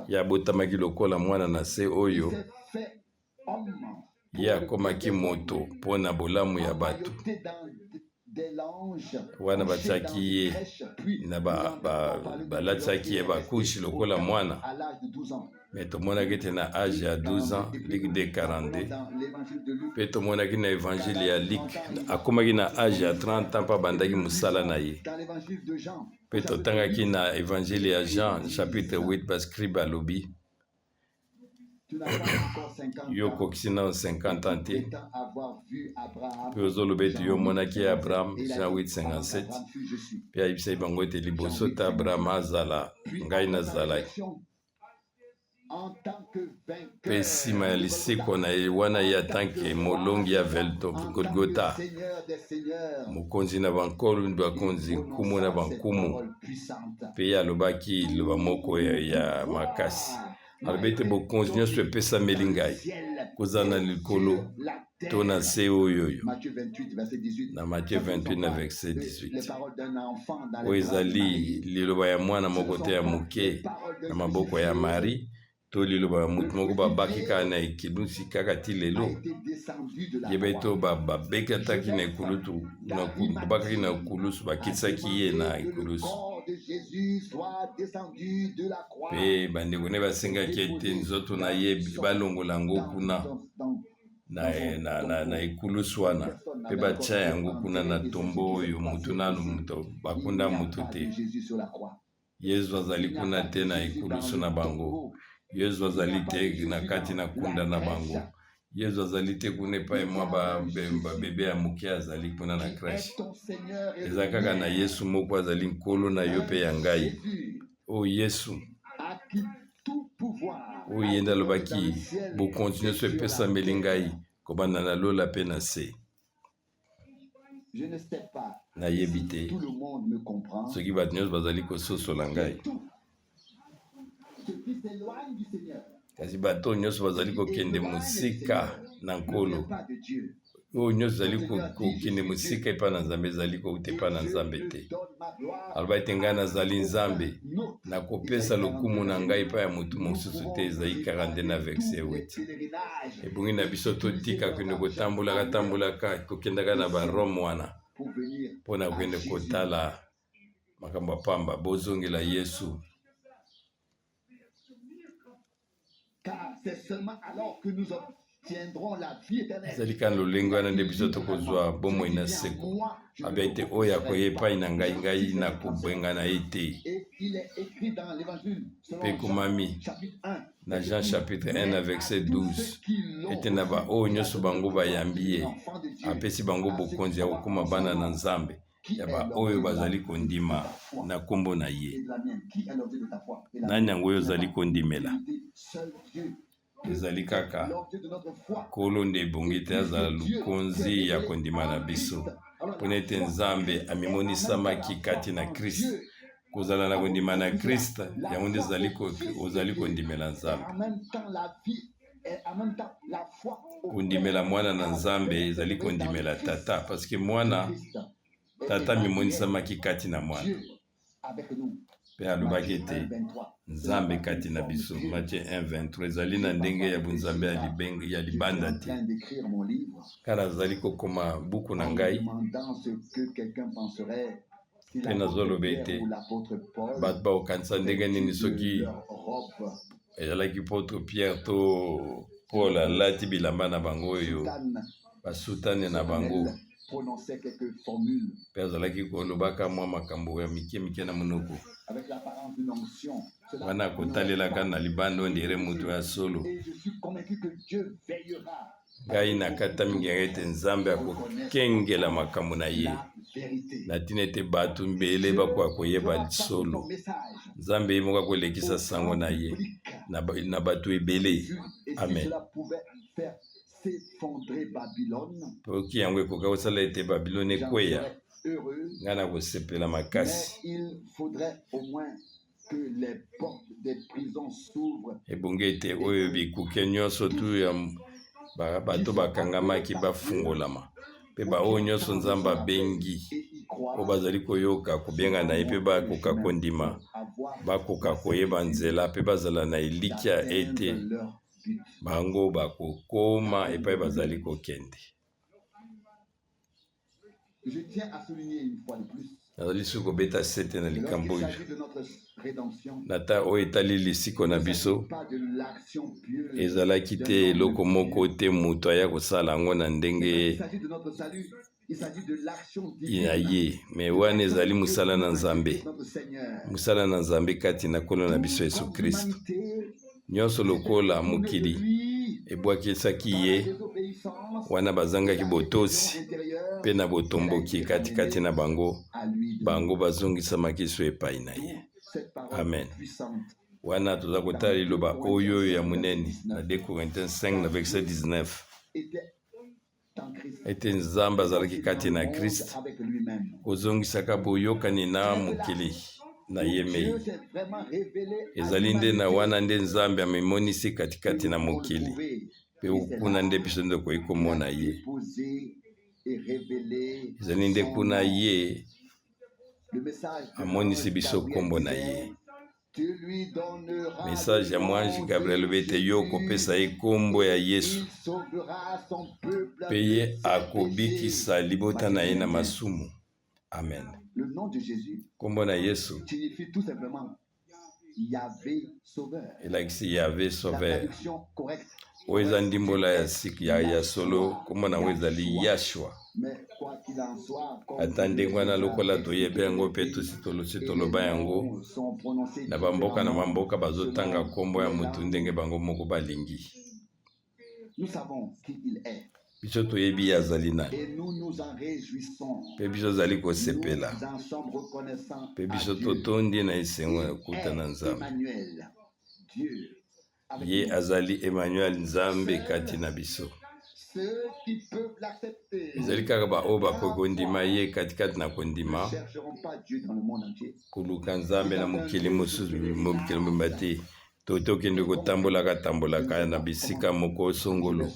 Ye abotamaki lokola mwana na se oyo, ye akomaki moto mpo na bolamu ya bato. Wana batiaki ye na balatisaki ye bakushe lokola mwana, me tomonaki ete na age ya 12 ans, Luc 2:42, mpe tomonaki na évangile ya Luc akomaki na age ya 30 ans mpe abandaki mosala na ye. Mpe totangaki na évangile ya Jean chapitre 8, bascribe alobi: yo okokisi nano 50 ans te mpe ozoloba ete yo omonaki Abraham, Jean 8:57. Mpe ayebisaki bango ete liboso te Abraham azala, ngai nazalaki. Mpe nsima ya liseko na ye wana, ye atanke molongi ya velto Golgota, mokonzi na bankolo bakonzi, nkumu na bankumu, mpe ye alobaki liloba moko ya makasi. Alobi ete bokonzi nyonso epesameli ngai, kozala na likolo to na se oyo oyo. Na Matthieu 28 na verset 18. Oyo ezali liloba ya mwana moko te ya moke na maboko ya Marie to liloba ya moto moko babaki kaka na ekulusi kaka ti lelo. Yeba ete oyo babekataki na ekulutu, babakaki na ekulusu, bakitisaki ye na ekulusu. Mpe bandeko ne basengaki ete nzoto na ye balongola yango kuna na, na, na, na ekulusu wana mpe batya yango kuna na tombo oyo moto nanu moto bakunda moto te. Yezu azali kuna te na ekulusu na bango. Yezu azali te na kati na kunda na bango. Yezu azali te kuna epai mwa babebe ya moke azali kuna na crèche. Eza kaka na Yesu moko azali Nkolo na yo mpe ya ngai. O Yesu, oyo ye nde alobaki, bokonzi nyonso epesameli ngai kobanda na lola mpe na se. Nayebi te soki bato nyonso bazali kososola ngai, kasi bato nyonso bazali kokende mosika na Nkolo, oyo nyonso ezali kokende mosika epai na Nzambe ezali kouta epai na Nzambe te. Aloba ete ngai nazali Nzambe, nakopesa lokumu na ngai epai ya moto mosusu te. Ezali 42 na verset 8. Ebongi na biso totika kokende kotambolaka tambolaka kokendaka na barome wana mpo na kokende kotala makambo ya pamba. Bozongela Yesu. Ezali kaka lolenge wana nde biso tokozwa bomoi na seko. Alobi ete oyo akoya epai na ngai, ngai nakobengana ye te. Mpe ekomami na Jean chapitre 1 na verset 12 ete na baoyo nyonso bango bayambi ye, apesi bango bokonzi ya kokoma bana na Nzambe, ya baoyo bazali kondima na nkombo na ye. Nani yango oyo ozali kondimela? Ezali kaka Nkolo nde ebongi te azala lukonzi ya kondima na biso, mpona ete Nzambe amimonisamaki kati na Christ. Kozala na kondima na Christ, yango nde ozali kondimela Nzambe. Kondimela mwana na Nzambe ezali kondimela Tata, parce que mwana Tata amimonisamaki kati na mwana. Mpe alobaki ete Nzambe kati na biso. Matthieu 1:23 ezali na ndenge ya bonzambe ya libanda te. Kala azali kokoma buku na ngai mpe nazoloba ete bato bakokanisa ndenge nini soki ezalaki potre Pierre to Paul alati bilamba na bango oyo basutane na bango mpe azalaki kolobaka mwa makambo ya mike mike na monoko wana kotalelaka na libanda ondire moto ya solo. Ngai nakatami ngenga ete Nzambe akokengela makambo na ye na ntina ete bato mbele bakoka koyeba solo. Nzambe ye moko akolekisa sango na ye na bato ebele. Amen. Soki yango ekoka kosala ete Babilone ekweya, ngai nakosepela makasi. Ebongi ete oyo bikuke nyonso tu ya bato bakangamaki bafungolama, mpe baoyo nyonso Nzambe abengi, oyo bazali koyoka kobenga na ye mpe bakoka kondima, bakoka koyeba nzela mpe bazala na elikya ete bango bakokoma epai bazali kokende. Nazali soki kobeta sete na likambo oyo na ta oyo etali lisiko na biso, ezalaki te eloko moko te moto aya kosala yango na ndenge ya ye, me wana ezali mosala na Nzambe, mosala na Nzambe kati na Nkolo na biso Yesu Kristo. Nyonso lokola mokili ebwakisaki ye, wana bazangaki botosi mpe na botomboki katikati na bango, bango bazongisamaki so epai na ye. Amen. Wana toza kotala liloba oyo ya monene na 2 Corinthiens 5 na verset 19 ete Nzambe azalaki kati na Christ kozongisaka boyokani na mokili. na ye mei. Ezali nde na wana nde Nzambe amimonisi katikati na mokili, mpe kuna nde biso nde tokoki komona ye. Ezali nde kuna ye amonisi biso nkombo na ye. Message ya mwange Gabriel alobi ete yo okopesa ye nkombo ya Yesu, mpe ye akobikisa libota na ye na masumu. Amen. Nkombo na Yesu elakisi Yahve Sauveur. Oyo eza ndimbola ya, ya, ya solo. Nkombo na yango ezali Yashua. Ata ndenge wana, lokola toyebi yango mpe tosi toloba yango na bamboka na bamboka, bazotanga nkombo ya motu ndenge bango moko balingi. Biso toyebi ye azali nani, mpe biso ozali kosepela, mpe biso totondi na esengo ya kuta na Nzambe. Ye azali Emmanuel, Nzambe kati na biso. Ezali kaka baoyo bakoki kondima ye katikati na kondima koluka Nzambe na mokili mosusu, mokili mobimba te, to tokende kotambolaka tambolaka na bisika moko songolo.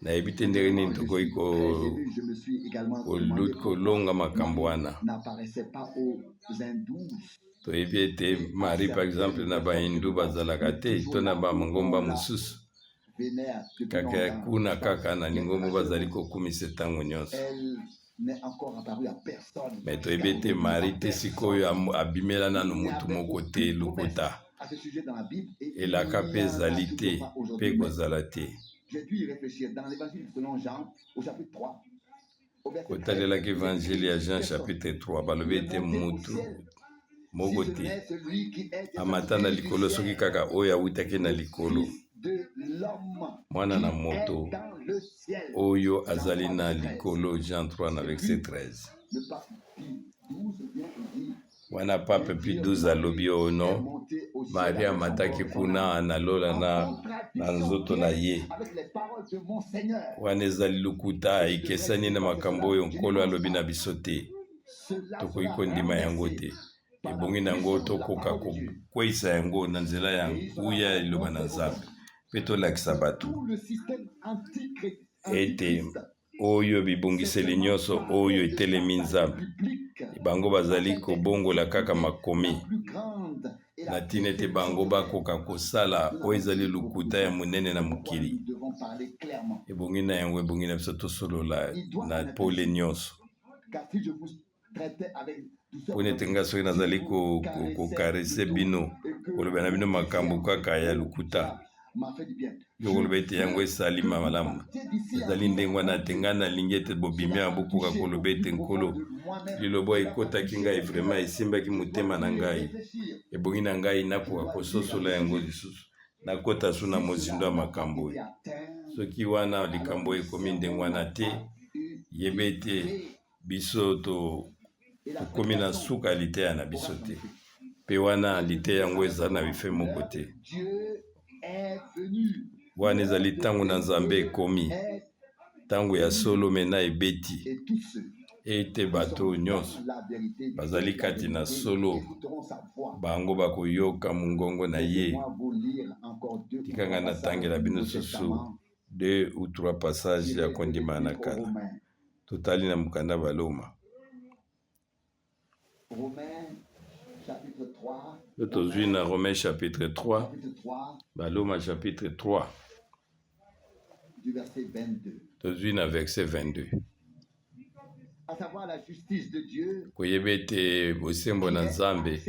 Nayebi te ndenge nini tokoki kolonga makambo wana. Toyebi ete Marie, par exemple, na Bahindu bazalaka te, to na bangomba mosusu kaka kuna, kaka na lingomba bazali kokumisa ntango nyonso. Me toyebi ete Marie te sikoyo abimela nano motu moko te. Lokuta, elaka mpe ezali te mpe kozala te. Kotalelaki Évangile ya Jean chapitre 3, balobi ete mutu moko te amata na likolo soki kaka oyo awutaki na likolo, Mwana na Moto oyo azali na likolo. Jean 3 na verset 13 wana, Pape Pie 12 alobi oyo no Maria amataki kuna na lola na nzoto na ye. Wana ezali lokuta, ekesani na makambo oyo Nkolo alobi na biso te. Tokoki kondima yango te. Ebongi na yango tokoka kokweyisa yango na nzela ya nguya ya liloba na Nzambe, mpe tolakisa bato ete oyo bibongiseli nyonso oyo etelemi Nzambe, bango bazali kobongola kaka makomi na ntina ete bango bakoka kosala oyo ezali lokuta ya monene na mokili. Ebongi na yango, ebongi na biso tosolola na pole nyonso, mpo ete ngai soki nazali kocaresser bino, koloba na bino makambo kaka ya lokuta, yo koloba ete yango esalima malamu. Ezali ndenge wana te. Ngai nalingi ete bobimi ya bokoka koloba ete, "Nkolo, liloba ekotaki ngai vraiment, esimbaki motema na ngai. Ebongi na ngai nakoka kososola yango lisusu, nakota su na mozindo ya makambo oyo." Soki wana likambo ekomi ndenge wana te, yeba ete biso tokomi na suka ya liteya na biso te, mpe wana liteya yango eza na bife moko te. Wana ezali ntango na Nzambe ekomi, ntango ya solo mena ebeti, ete bato nyonso bazali kati na solo, bango bakoyoka mongongo na ye. Tika ngai natangela bino susu deux ou trois passage ya kondima na kala. Totali na mokanda Baloma. To tozwi na Romain chapitre 3, Baloma chapitre 3, tozwi na verset 22. Koyeba ete bosembo na Nzambe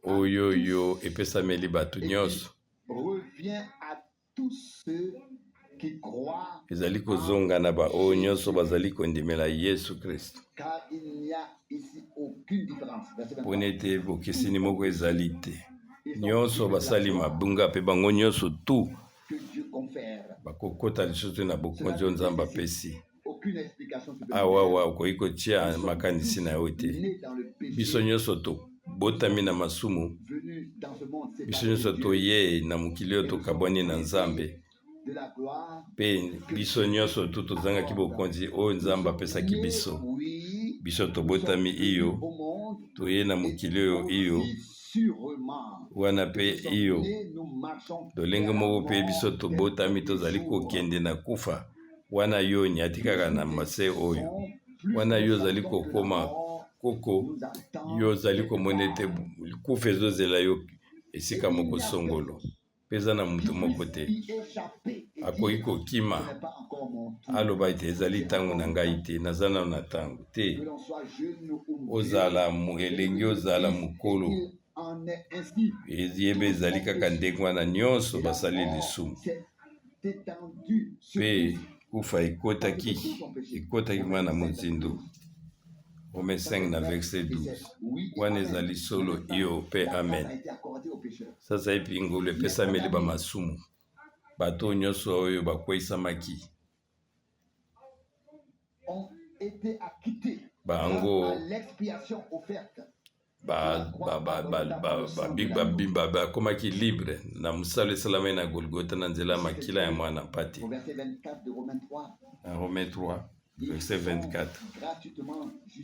oyo oyo epesameli bato nyonso ezali kozonga na baoyo nyonso bazali kondimela Yesu Kristo, mpona ete bokeseni moko ezali te. Nyonso basali mabunga, mpe bango nyonso tu bakokota lisusu na bokonzi oyo Nzambe apesi. Awawa okoki kotia makanisi na yo te. Biso nyonso tobotami na masumu, biso nyonso toye na mokili oyo tokabwani na Nzambe, mpe biso nyonso tu tozangaki bokonzi oyo Nzambe apesaki biso. Biso tobotami iyo, toye na mokili oyo iyo, wana mpe iyo. Lolenge moko mpe biso tobotami tozali kokende na kufa, wana yo onyati kaka na mase oyo. Wana yo ozali kokoma koko, yo ozali komona ete kufa ezozela yo esika moko songolo. Mpe eza na moto moko te akoki kokima aloba ete ezali ntango na ngai te, naza nano na ntango te. Ozala elenge, ozala mokolo, yeba ezali kaka ndenge wana, nyonso basali lisumu. Mpe kufa ekotaki, ekotaki kuna na mozindo. Romains 5 na verset 12. Wana ezali solo, iyo mpe amen. Sasa epi ngolu epesameli bamasumu, bato nyonso oyo bakweisamaki bango bakomaki libre na mosala esalamaki na Golgota na nzela ya makila ya mwana mpate. Na Romain 3 verset 24,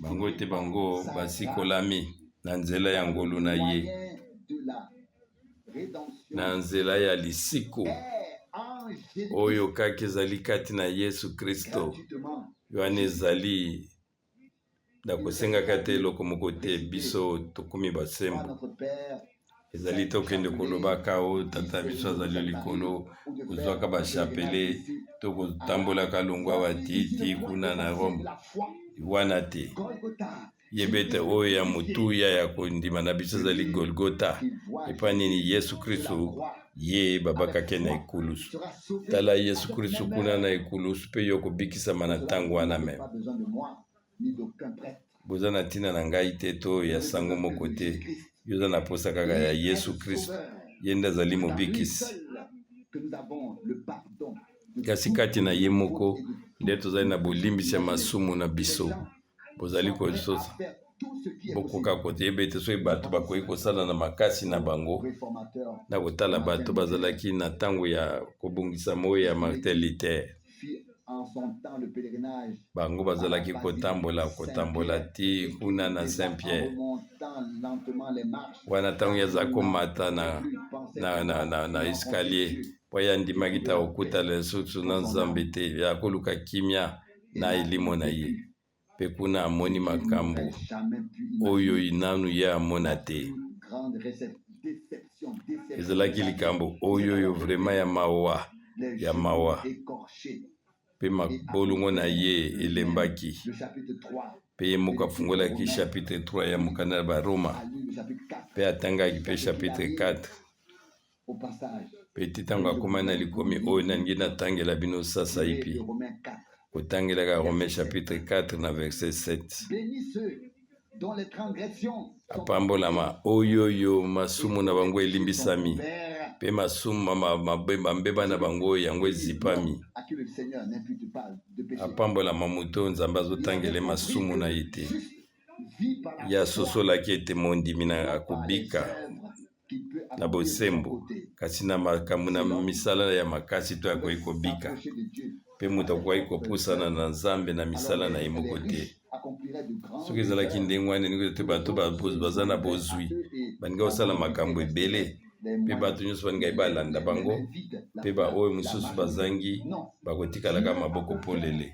bango ete bango basikolami na nzela ya ngolu na ye, na nzela ya lisiko oyo kaka ezali kati na Yesu Kristo. Wana ezali na kosengaka te eloko moko te, biso tokomi basembo. Ezali tokende kolobaka o Tata biso azali likolo, kozwaka bachapele to kotambolaka longwa batiti kuna na Rome, wana te. Yeba ete oyo ya motuya ya kondima na biso ezali Golgota, epai nini Yesu Kristo ye babakaki na ekulusu. Tala Yesu Kristo kuna na ekulusu, mpe yo kobikisama na ntango wana meme. Boza na ntina na ngai te to ya sango moko te, yo oza na posa kaka ya Yesu Kristo, ye nde azali mobikisi. Kasi kati na ye moko nde tozali na bolimbisi ya masumu na biso. Bozali kososa, bokoka koyeba ete soki bato bakoki kosala na makasi na bango, na kotala bato bazalaki na ntango ya kobongisa moi ya Martin Luther, bango bazalaki kotambola kotambola ti kuna na Saint Pierre. Wana ntango ye aza komata na escalier, mpo ye andimaki ta kokutana lisusu na Nzambe te, ya koluka kimia na elimo na ye. Mpe kuna amoni makambo oyo nanu ye amona te. Ezalaki likambo oyo oyo vraiment ya mawa, ya mawa. Mpe mabolongo na ye elembaki. Mpe ye moko afungolaki chapitre 3 ya mokanda ya Baroma, mpe atangaki mpe chapitre 4. Mpe ti ntango akomaki na likomi oyo nalingi natangela bino sasaipi, kotangelaka Romain chapitre 4 na verset 7. Apambolama oyo oyo masumu na bango elimbisami, mpe masumu mabeba na bango yango ezipami. Apambolama moto oyo Nzambe azotangela masumu na ye te. Ye asosolaki ete mondimi na akobika na bosembo, kasi na makambo na misala ya makasi to akoki kobika. Mpe moto akoki kopusana na Nzambe na misala na ye moko te. Soki ezalaki ndenge wana, elingi te bato baza na bozwi balingi kosala makambo ebele, mpe bato nyonso balingaki balanda bango, mpe baoyo mosusu bazangi bakotikalaka maboko polele.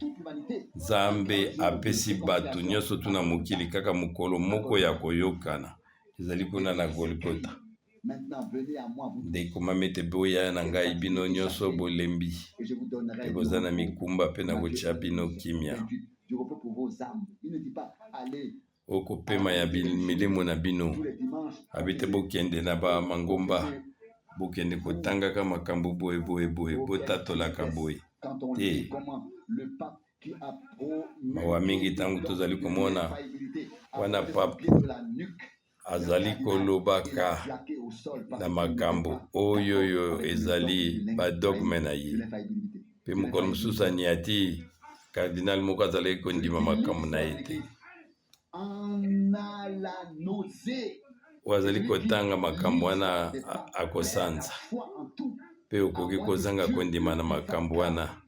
Nzambe apesi bato nyonso tuna mokili kaka mokolo moko ya koyokana, ezali kuna na Golgota. Nde ekomami ete boya na ngai bino nyonso bolembi mpe boza na mikumba, mpe nakotia bino kimia. Okopema ya milimo na bino. Abi te bokende na bamangomba, bokende kotangaka makambo boye boye boye, botatolaka boye te. Mawa mingi ntango tozali komona wana pape azali kolobaka na makambo oyo oyo ezali badogme na ye, mpe mokolo mosusu aniati cardinal moko azalaki kondima makambo na ye te. Oyo azali kotanga makambo wana akosanza, mpe okoki kozanga kondima na makambo wana.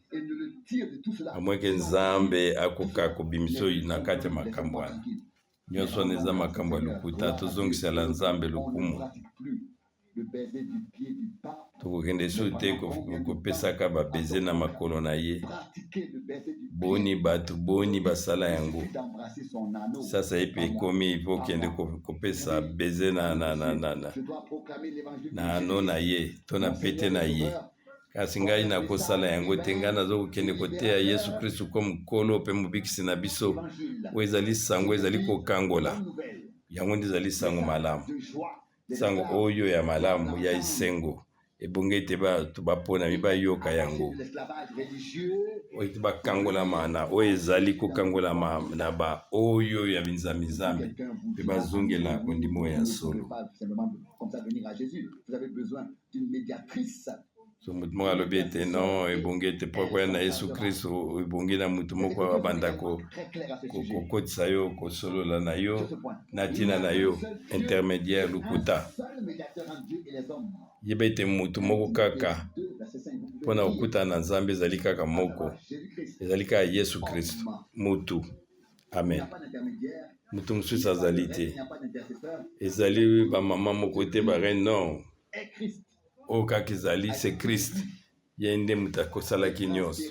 À moins que Nzambe akoka kobimisa oyo na kati ya makambo wana nyonso. Wana eza makambo ya lokuta. Tozongisela Nzambe lokumu. Tokokende su te kopesaka babaisers na makolo na ye. Boni bato boni basala yango? Sasa ye mpe ekomi po okende kopesa baiser na anneau na ye to na pete na ye. Kasi ngai nakosala yango te. Ngai naza kokende koteya Yesu Kristu comme Nkolo mpe Mobikisi na biso. Oyo ezali sango ezali kokangola. Yango nde ezali sango malamu, sango oyo ya malamu ya esengo. Ebongi ete bato baponami bayoka yango, oyo ete bakangolama na oyo ezali kokangolama na baoyo ya binzambi-nzambe mpe bazongela kondima oyo ya solo. So motu moko alobi ete non, ebongi ete mpo koya na Yesu Kristo, ebongi na motu moko abanda kokotisa yo, kosolola na yo na ntina na yo, intermédiaire. Lokuta. Yeba ete motu moko kaka mpona kokutana na Nzambe ezali kaka moko, ezali kaka Yesu Kristo motu. Amen. Motu mosusu azali te, ezali bamama moko te, bareine, non. Oyo kaka ezali, c'est Christ. Ye nde moto akosalaki nyonso.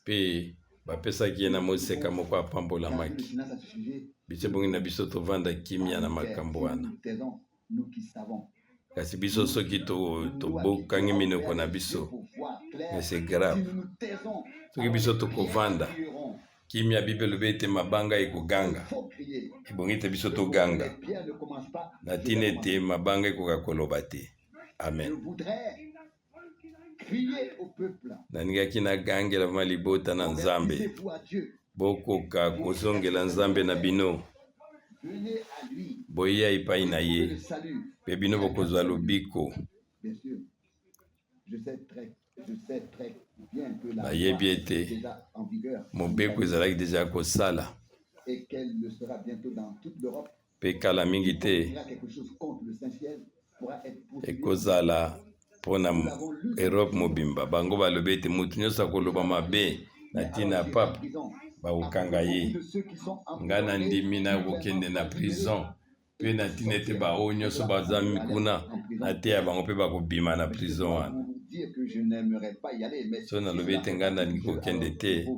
Mpe bapesaki ye na moseka moko apambolamaki. Biso ebongi na biso tovanda kimia na makambo wana. Kasi biso soki tobokangi minoko na biso, mais c'est grave. Soki biso tokovanda kimia, Bible elobi ete mabanga ekoganga. Ebongi ete biso toganga na ntina ete mabanga ekoka koloba te. Amen. Nalingaki nagangela ma libota na Nzambe: bokoka kozongela Nzambe na bino, boya epai na ye, mpe bino bokozwa lobiko. Nayebi ete mobeko ezalaki déjà kosala, mpe kala mingi te ekozala mpona Europe mobimba. Bango balobi ete motu nyonso akoloba mabe na ntina ya pape, bakokanga ye. Ngai na ndimi na kokende na prison mpe na ntina ete baoyo nyonso baza kuna na te ya bango mpe bakobima na prison wana. So nalobi ete ngai nalingi kokende te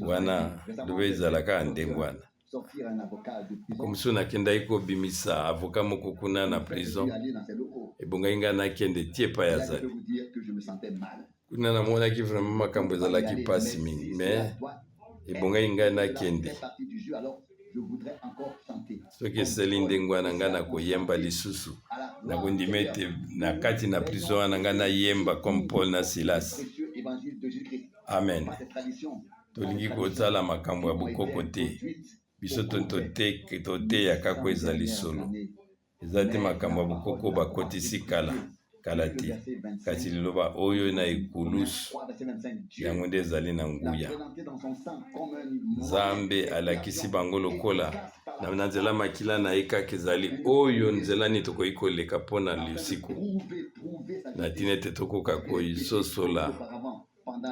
wana, lobi ezala kaka ndenge wana. Mosusu nakendaki kobimisa avocat moko kuna na prison, ebongaki ngai nakende ti epai azali kuna. Namonaki vraiment makambo ezalaki mpasi mingi, mais ebongaki ngai nakende. Soki esali ndenge wana, ngai nakoyemba lisusu. Nakondima ete na kati na prison wana ngai nayemba comme Paul na Silas. Amen. Tolingi kosala makambo ya bokoko te. Biso toteya kaka ezali solo. Eza te makambo ya bokoko bakotisi kala kala te, kasi liloba oyo na ekulusu, yango nde ezali na nguya. Nzambe alakisi bango lokola na nzela makila na ye kaka ezali oyo nzela nini tokoki koleka mpona lisiko, na ntina ete tokoka kososola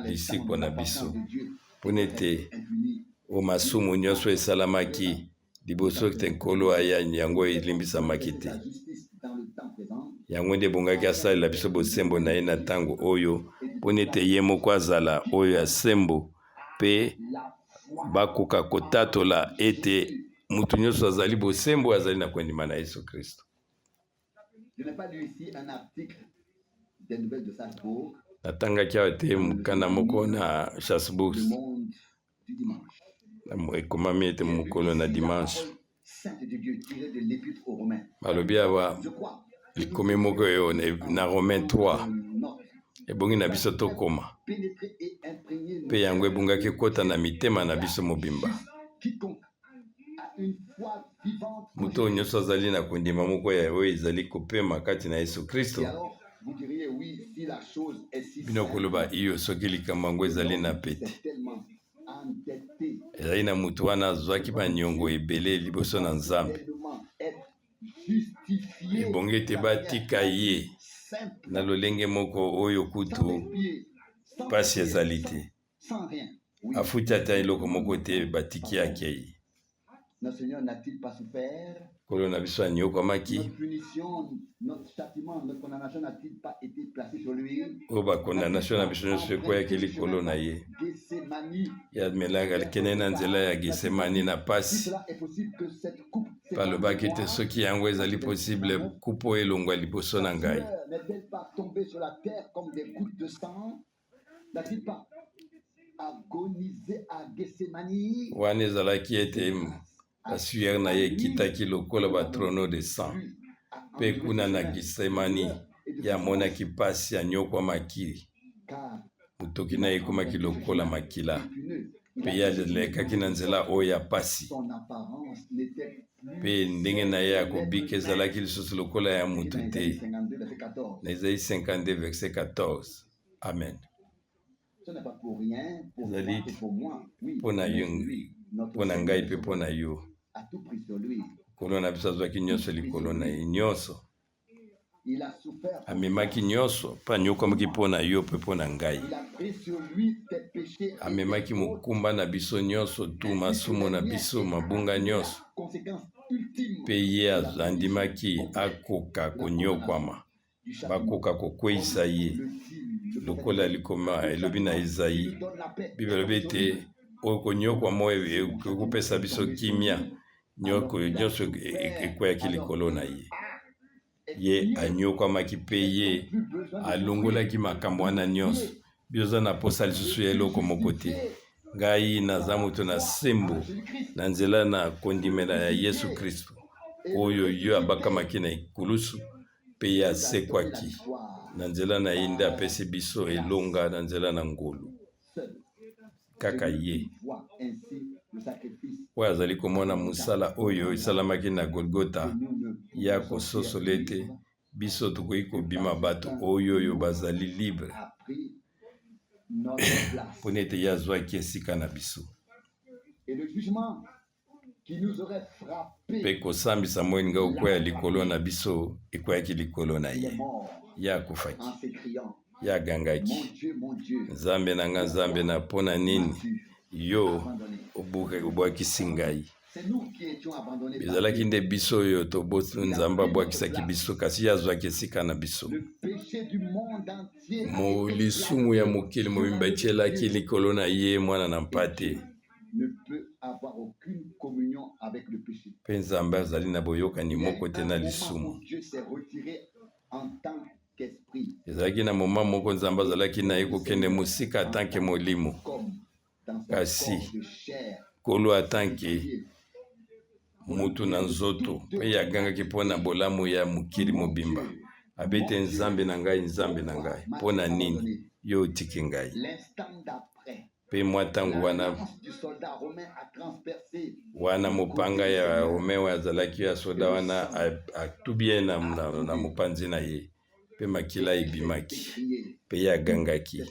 lisiko na biso, mpona ete o masumu nyonso esalamaki liboso te Nkolo aya, yango elimbisamaki te. Yango nde ebongaki asalela biso bosembo na ye na ntango oyo, mpona ete ye moko azala oyo ya sembo mpe bakoka kotatola ete motu nyonso azali bosembo oyo azali na kondima na Yesu Kristo. Je n'ai pas lu ici un article des Nouvelles de Salzbourg, Natangaki awa te mokanda moko na Salzbourg Le Monde du dimanche. Ekomami ete mokolo na dimanche. Sainte de Dieu tirée de l'Épître aux Romains. Balobi awa Je crois. likomi moko oyo na Romain 3. Note. Ebongi na biso tokoma Pénétrer et imprégner mpe yango ebongaki ekɔta na mitema na biso mobimba. Quiconque a une foi vivante en Moto oyo nyonso azali na kondima moko ya oyo ezali kopema kati na Yesu Kristo. Et alors, vous diriez oui, si la chose est si Bino simple, koloba iyo, soki likambo yango ezali na pete. c'est tellement endetté. Ezali na motu wana azwaki baniongo ebele liboso na Nzambe. Tellement être justifié Ebongi ete batika ye. Na lolenge moko oyo kutu mpasi ezali te. Afuti ata eloko moko te, batiki ye akei. Nkolo na biso anyokwamaki, oyo bakondamnation na biso nyonso ekweyaki likolo na ye. Ye amelaka akendeki na nzela ya Gesemani na pasi, mpe alobaki ete soki yango ezali possible, kupe oyo elongwa liboso na ngai. Wana ezalaki ete ba sueur na ye ekitaki lokola ba trono de sang, mpe kuna na Gethsemane ye amonaki mpasi, anyokwamaki, motoki na ye ekomaki lokola makila, mpe ye alekaki na nzela oyo ya mpasi, mpe ndenge na ye ya kobika ezalaki lisusu lokola ya moto te. Na Esaïe 52 verset 14. Amen. Ezali mpo na yo, mpo na ngai mpe mpo na yo. Nkolo na biso azwaki nyonso likolo na ye, nyonso. Amemaki nyonso mpe anyokwamaki mpo na yo mpe mpo na ngai. Amemaki mokumba na biso nyonso tu, masumu na biso, mabunga nyonso, mpe ye andimaki akoka konyokwama, bakoka kokweisa ye lokola likoma elobi na Ezayi. Biblia elobi ete oyo konyokwama oyo ekopesa biso kimia, nyonso ekweyaki likolo na ye. Ye anyokwamaki mpe ye alongolaki makambo wana nyonso. Biso oza na mposa lisusu ya eloko moko te. Ngai naza moto na sembo na nzela na kondimela ya Yesu Kristo, oyo yo abakamaki na ekulusu mpe ye asekwaki. Na nzela na ye nde apesi biso elonga na nzela na ngolu. Kaka ye oyo azali komona mosala oyo esalamaki na Golgota, ye akososola ete biso tokoki kobima bato oyo oyo bazali libre, mpo na ete ye azwaki esika na biso. Mpe kosambisa moi elinga kokwea likolo na biso ekweyaki likolo na ye. Ye akufaki, ye agangaki, Nzambe na ngai, Nzambe na, mpo na nini yo obwakisi ngai? Ezalaki nde biso oyo Nzambe abwakisaki biso, kasi ye azwaki esika na biso. Lisumu ya mokili mobimba etielaki likolo na ye, mwana na mpate. Mpe Nzambe azali na boyokani moko te na lisumu. Ezalaki na moma moko Nzambe azalaki na ye kokende mosika atanke molimo, kasi Nkolo atanke moto na nzoto, mpe ye agangaki mpo na bolamu ya mokili mobimba. Abete, Nzambe na ngai, Nzambe na ngai, mpo na nini yo otiki ngai? Mpe mwa ntango wana, wana mopanga ya Romain oyo azalaki ya soda wana atubi ye na mopanzi na ye, mpe makila ebimaki, mpe ye agangaki,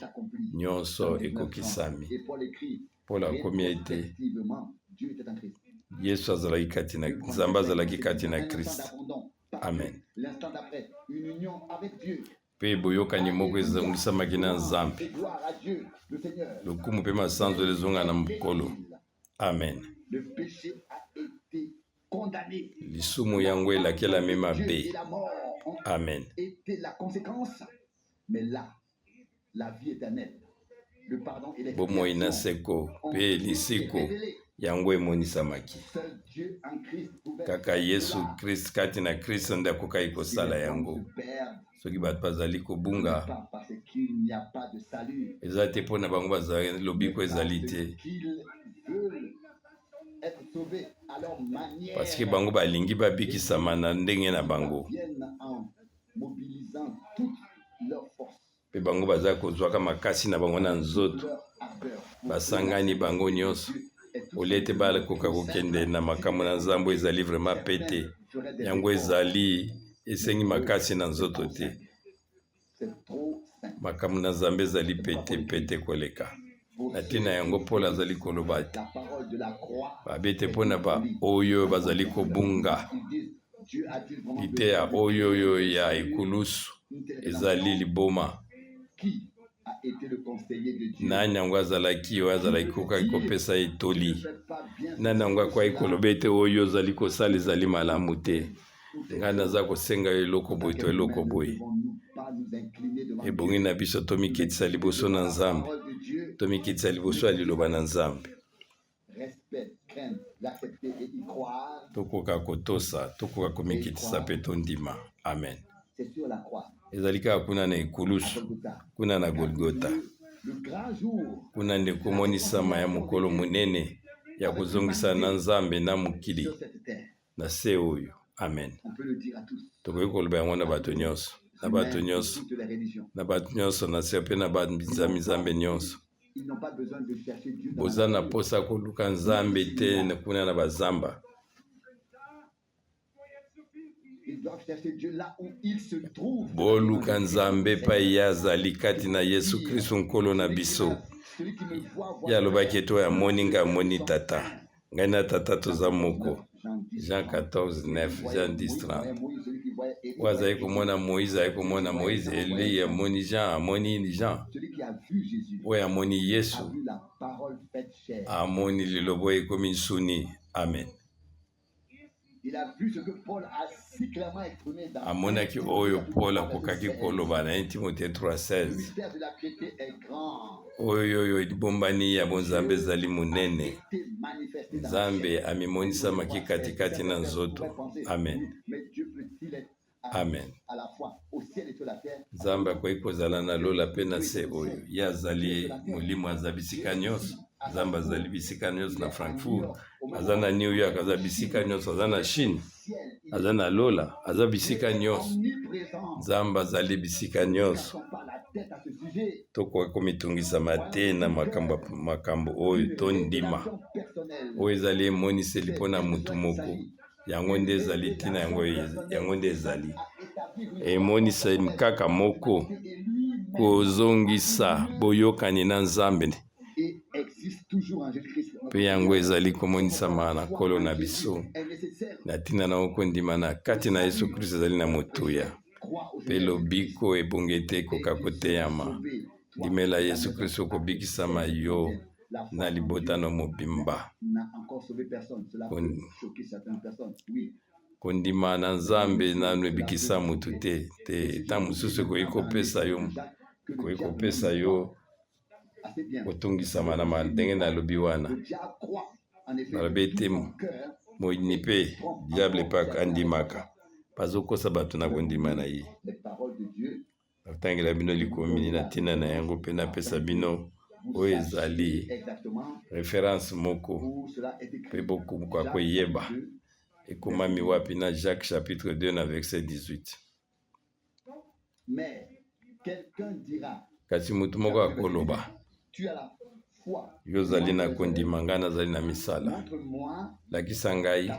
nyonso ekokisami. Paul akomi ete Yesu azalaki kati na Nzambe, azalaki kati na Christ. Amen. Mpe boyokani moko ezongisamaki na Nzambe. Lokumu mpe masanzoli ezonga na Nkolo. Amen. Lisumu yango elakelami mabe. Amen. Bomoi na seko mpe lisiko yango emonisamaki. Kaka Yesu Christ kati na Kristo nde akokaki kosala yango. Soki bato bazali kobunga, eza te mpo na bango bazali lobiko ezali te, parce que bango balingi babikisama na ndenge na bango, mpe bango baza kozwaka makasi na bango na nzoto, basangani bango nyonso olie ete bakoka kokende na makambo na Nzambe. Ezali vraiment pete, yango ezali esengi makasi na nzoto te. Makambo na Nzambe ezali pete pete koleka. Na ntina yango Paul azali koloba te babi ete mpo na baoyo bazali kobunga, liteya oyo oyo ya ekulusu Ezali liboma. Nani yango azalaki oyo azalaki kokaki kopesa ye toli? Nani yango akwaki koloba ete oyo ozali kosala ezali malamu te? Ngai naza kosenga yo eloko boye to eloko boye. Ebongi na biso tomikitisa liboso na Nzambe, tomikitisa liboso ya liloba na Nzambe. Tokoka kotosa, tokoka komikitisa mpe tondima. Amen. Ezali kaka kuna na ekulusu, kuna na Golgota, kuna nde komonisama ya mokolo monene ya kozongisa na Nzambe na mokili na se oyo. Amen. Tokoki koloba yango na bato nyonso, na bato nyonso, na bato nyonso na se mpe na banzambe nyonso. Boza na mposa koluka Nzambe te kuna na bazamba. Boluka Nzambe epai ye azali kati na Yesu Kristo Nkolo na biso. Ye alobaki ete oyo amoni ngai amoni Tata. Ngai na Tata toza moko. Jean 14, 9, Jean 10, 30. Oyo azali komona Moïse, azali komona Moïse. Eli amoni Jean, amoni Jean. Oyo amoni Yesu, amoni liloba oyo ekomi nsuni. Amen. Amonaki oyo Paul akokaki koloba na 1 Timothée 3,16, oyo oyo libombani ya bonzambe ezali monene, Nzambe amimonisamaki katikati na nzoto. Amen. Amen. Nzambe akoki kozala na lola mpe na se oyo. Ye azali molimo, aza bisika nyonso. Nzambe azali bisika nyonso na Frankfurt, aza na New York, aza bisika nyonso, aza na Chine, aza na lola, aza bisika nyonso. Nzambe azali bisika nyonso. Tokoki komitungisama te na makambo, makambo oyo tondima. Oyo ezali emoniseli mpo na motu moko. Yango nde ezali ntina, yango, yango nde ezali emoniseli kaka moko, kozongisa boyokani na Nzambe, mpe yango ezali komonisama na Nkolo na biso. Na ntina na yango, kondima na kati na Yesu Kristo ezali na motuya, mpe lobiko ebongi ete ekoka koteyama. Ndimela Yesu Kristo, okobikisama yo na libota no mobimba. Kondima na Nzambe nanu ebikisa mutu te te. Ntango mosusu ekoki kopesa yo, ekoki kopesa yo kotungisama na ndenge nalobi wana. Nalobi ete moyini mpe diable mpe andimaka, bazokosa bato na kondima na ye. Natangela bino likomi na ntina na yango mpe napesa bino oyo ezali reference moko mpe bokoka koyeba ekomami wapi na Jacques chapitre 2 na verset 18. Kasi moto moko akoloba, Yo ozali na kondima, ngai nazali na misala. Lakisa ngai,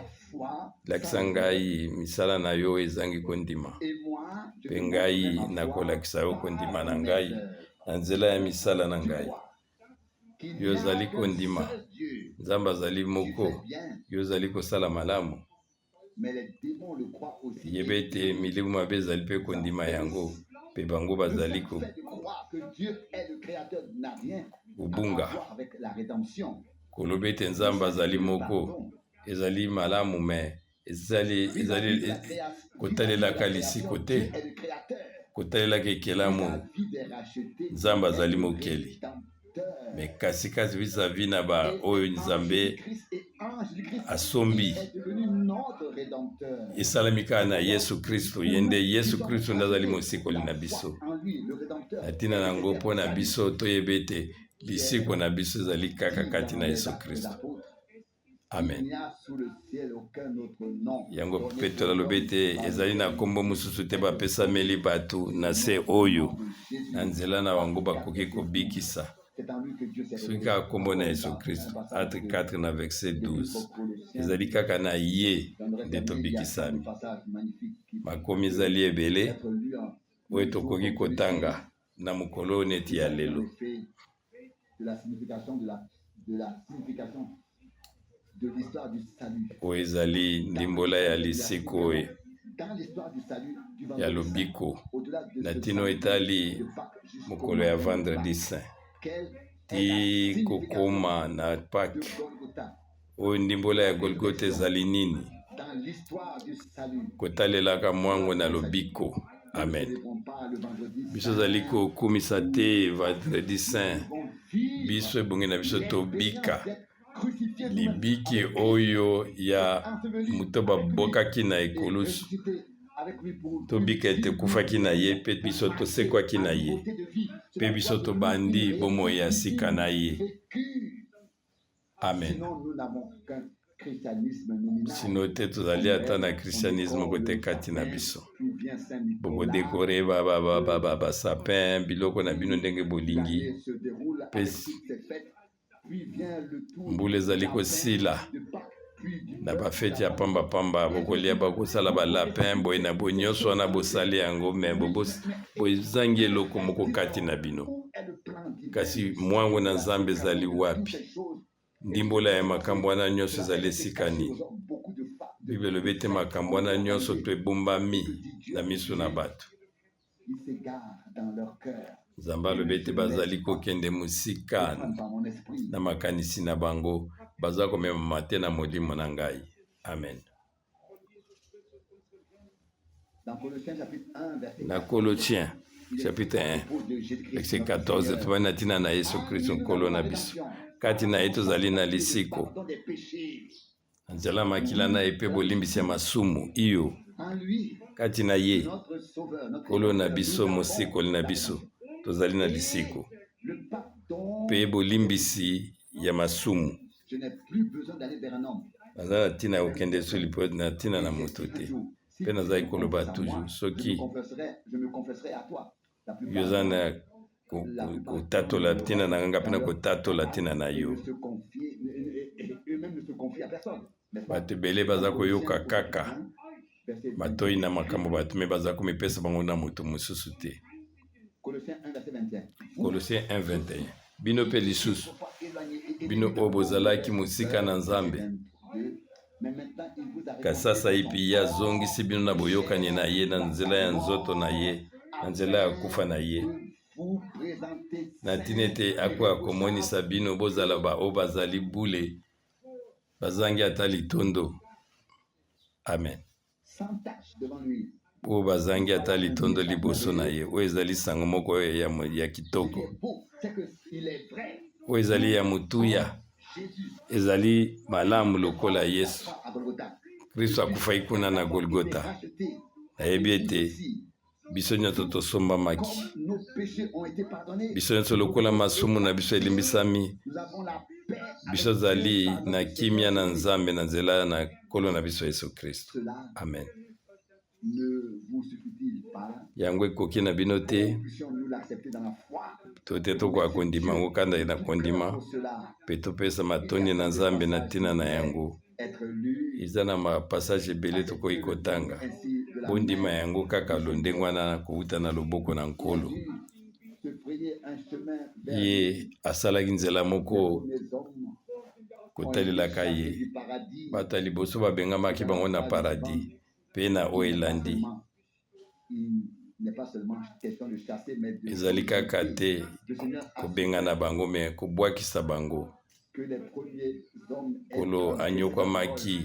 lakisa ngai misala na yo ezangi kondima, mpe ngai nakolakisa yo kondima na ngai na nzela ya misala na ngai. Yo ozali kondima, Nzambe azali moko, yo ozali kosala malamu. Yeba ete milimu mabe ezali mpe kondima yango, mpe bango bazali kobunga. Koloba ete Nzambe azali moko ezali malamu, me ezali, ezali kotalelaka lisiko te, kotalelaka ekelamu. Nzambe azali mokeli. Me kasi kasi vis-à-vis na ba oyo Nzambe asombi esalami kaka na Yesu Kristo. Ye nde Yesu Kristo nde azali mosikoli na biso. Na ntina na yango, mpo na biso toyeba ete lisiko na biso ezali kaka kati na Yesu Kristo. Amen. Yango Petro alobi ete ezali na nkombo mosusu te bapesameli bato na se oyo na nzela na bango bakoki kobikisa, soki kaka nkombo na Yesu Kristo. Acte 4 na verset 12. Ezali kaka na ye nde tobikisami. Makomi ezali ebele oyo tokoki kotanga na mokolo neti ya lelo. Oyo ezali ndimbola ya lisiko oyo. ya lobiko na ntina etali mokolo ya vendredi saint ti kokoma na Pâques. Oyo ndimbola ya Golgotha ezali nini kotalelaka mwango na lobiko. Amen. Biso ozali kokumisa te vendredi saint, biso ebongi na biso tobika libiki oyo ya moto babokaki na ekulusu, tobika ete ekufaki na ye mpe biso tosekwaki na ye mpe biso tobandi bomoi ya sika na ye. Amen. Sino te tozali ata na christianisme moko te kati na biso. Bokodekore basapin biloko na bino ndenge bolingi, mpe mbula ezali kosila na bafeti ya pambapamba, bokolia, bakosala balapin boye na boye, nyonso wana bosali yango, me bozangi eloko moko kati na bino. Kasi mwango na Nzambe ezali wapi? Ndimbola ya makambo wana nyonso ezali esika nini? Bible elobi ete makambo wana nyonso to ebombami na miso na bato. Nzambe alobi ete bazali kokende mosika na makanisi na bango, baza komemama te na molimo na ngai. Amen. Na Colossiens chapitre 1 verset 14, tobandi na ntina na Yesu Kristo Nkolo na biso. Kati na ye tozali na lisiko na nzela makila na ye mpe bolimbisi ya masumu. Iyo, kati na ye Nkolo na biso, mosikoli na biso, tozali na lisiko mpe bolimbisi ya masumu. Naza na ntina ya kokende so lipo na ntina na moto te, mpe nazali koloba toujours soki yo oza na kotatola ntina na nga mpe na kotatola ntina na yo. Bato ebele baza koyoka kaka matoi na makambo bato me baza komipesa bango na moto mosusu te. Colossiens 1:21. Bino mpe lisusu, bino oyo bozalaki mosika na Nzambe, kasi sasaipi ye azongisi bino na boyokani na ye na nzela ya nzoto na ye, na nzela ya kufa na ye, na ntina ete akoka komonisa bino bozala baoyo bazali bule, bazangi ata litondo. Amen. Oyo bazangi ata litondo liboso na ye. Oyo ezali sango moko ya, ya kitoko, oyo ezali ya motuya, ezali malamu lokola Yesu Kristo akufaki kuna na Golgota. Nayebi ete biso nyonso tosombamaki, biso nyonso lokola masumu na biso elimbisami, biso tozali na kimia na Nzambe na nzela na Nkolo na biso Yesu Kristo. Amen. Yango ekoki na bino te to te tokoka kondima yango kanda na kondima mpe topesa matondi na Nzambe na ntina na yango. Eza na mapassage ebele tokoki kotanga. Bondima yango kaka londenge wana kowuta na loboko na Nkolo. Ye asalaki nzela moko kotalelaka ye. Bato ya liboso babengamaki bango na paradis mpe na oyo elandi. Ezali kaka te kobengana bango me kobwakisa bango. Nkolo anyokwamaki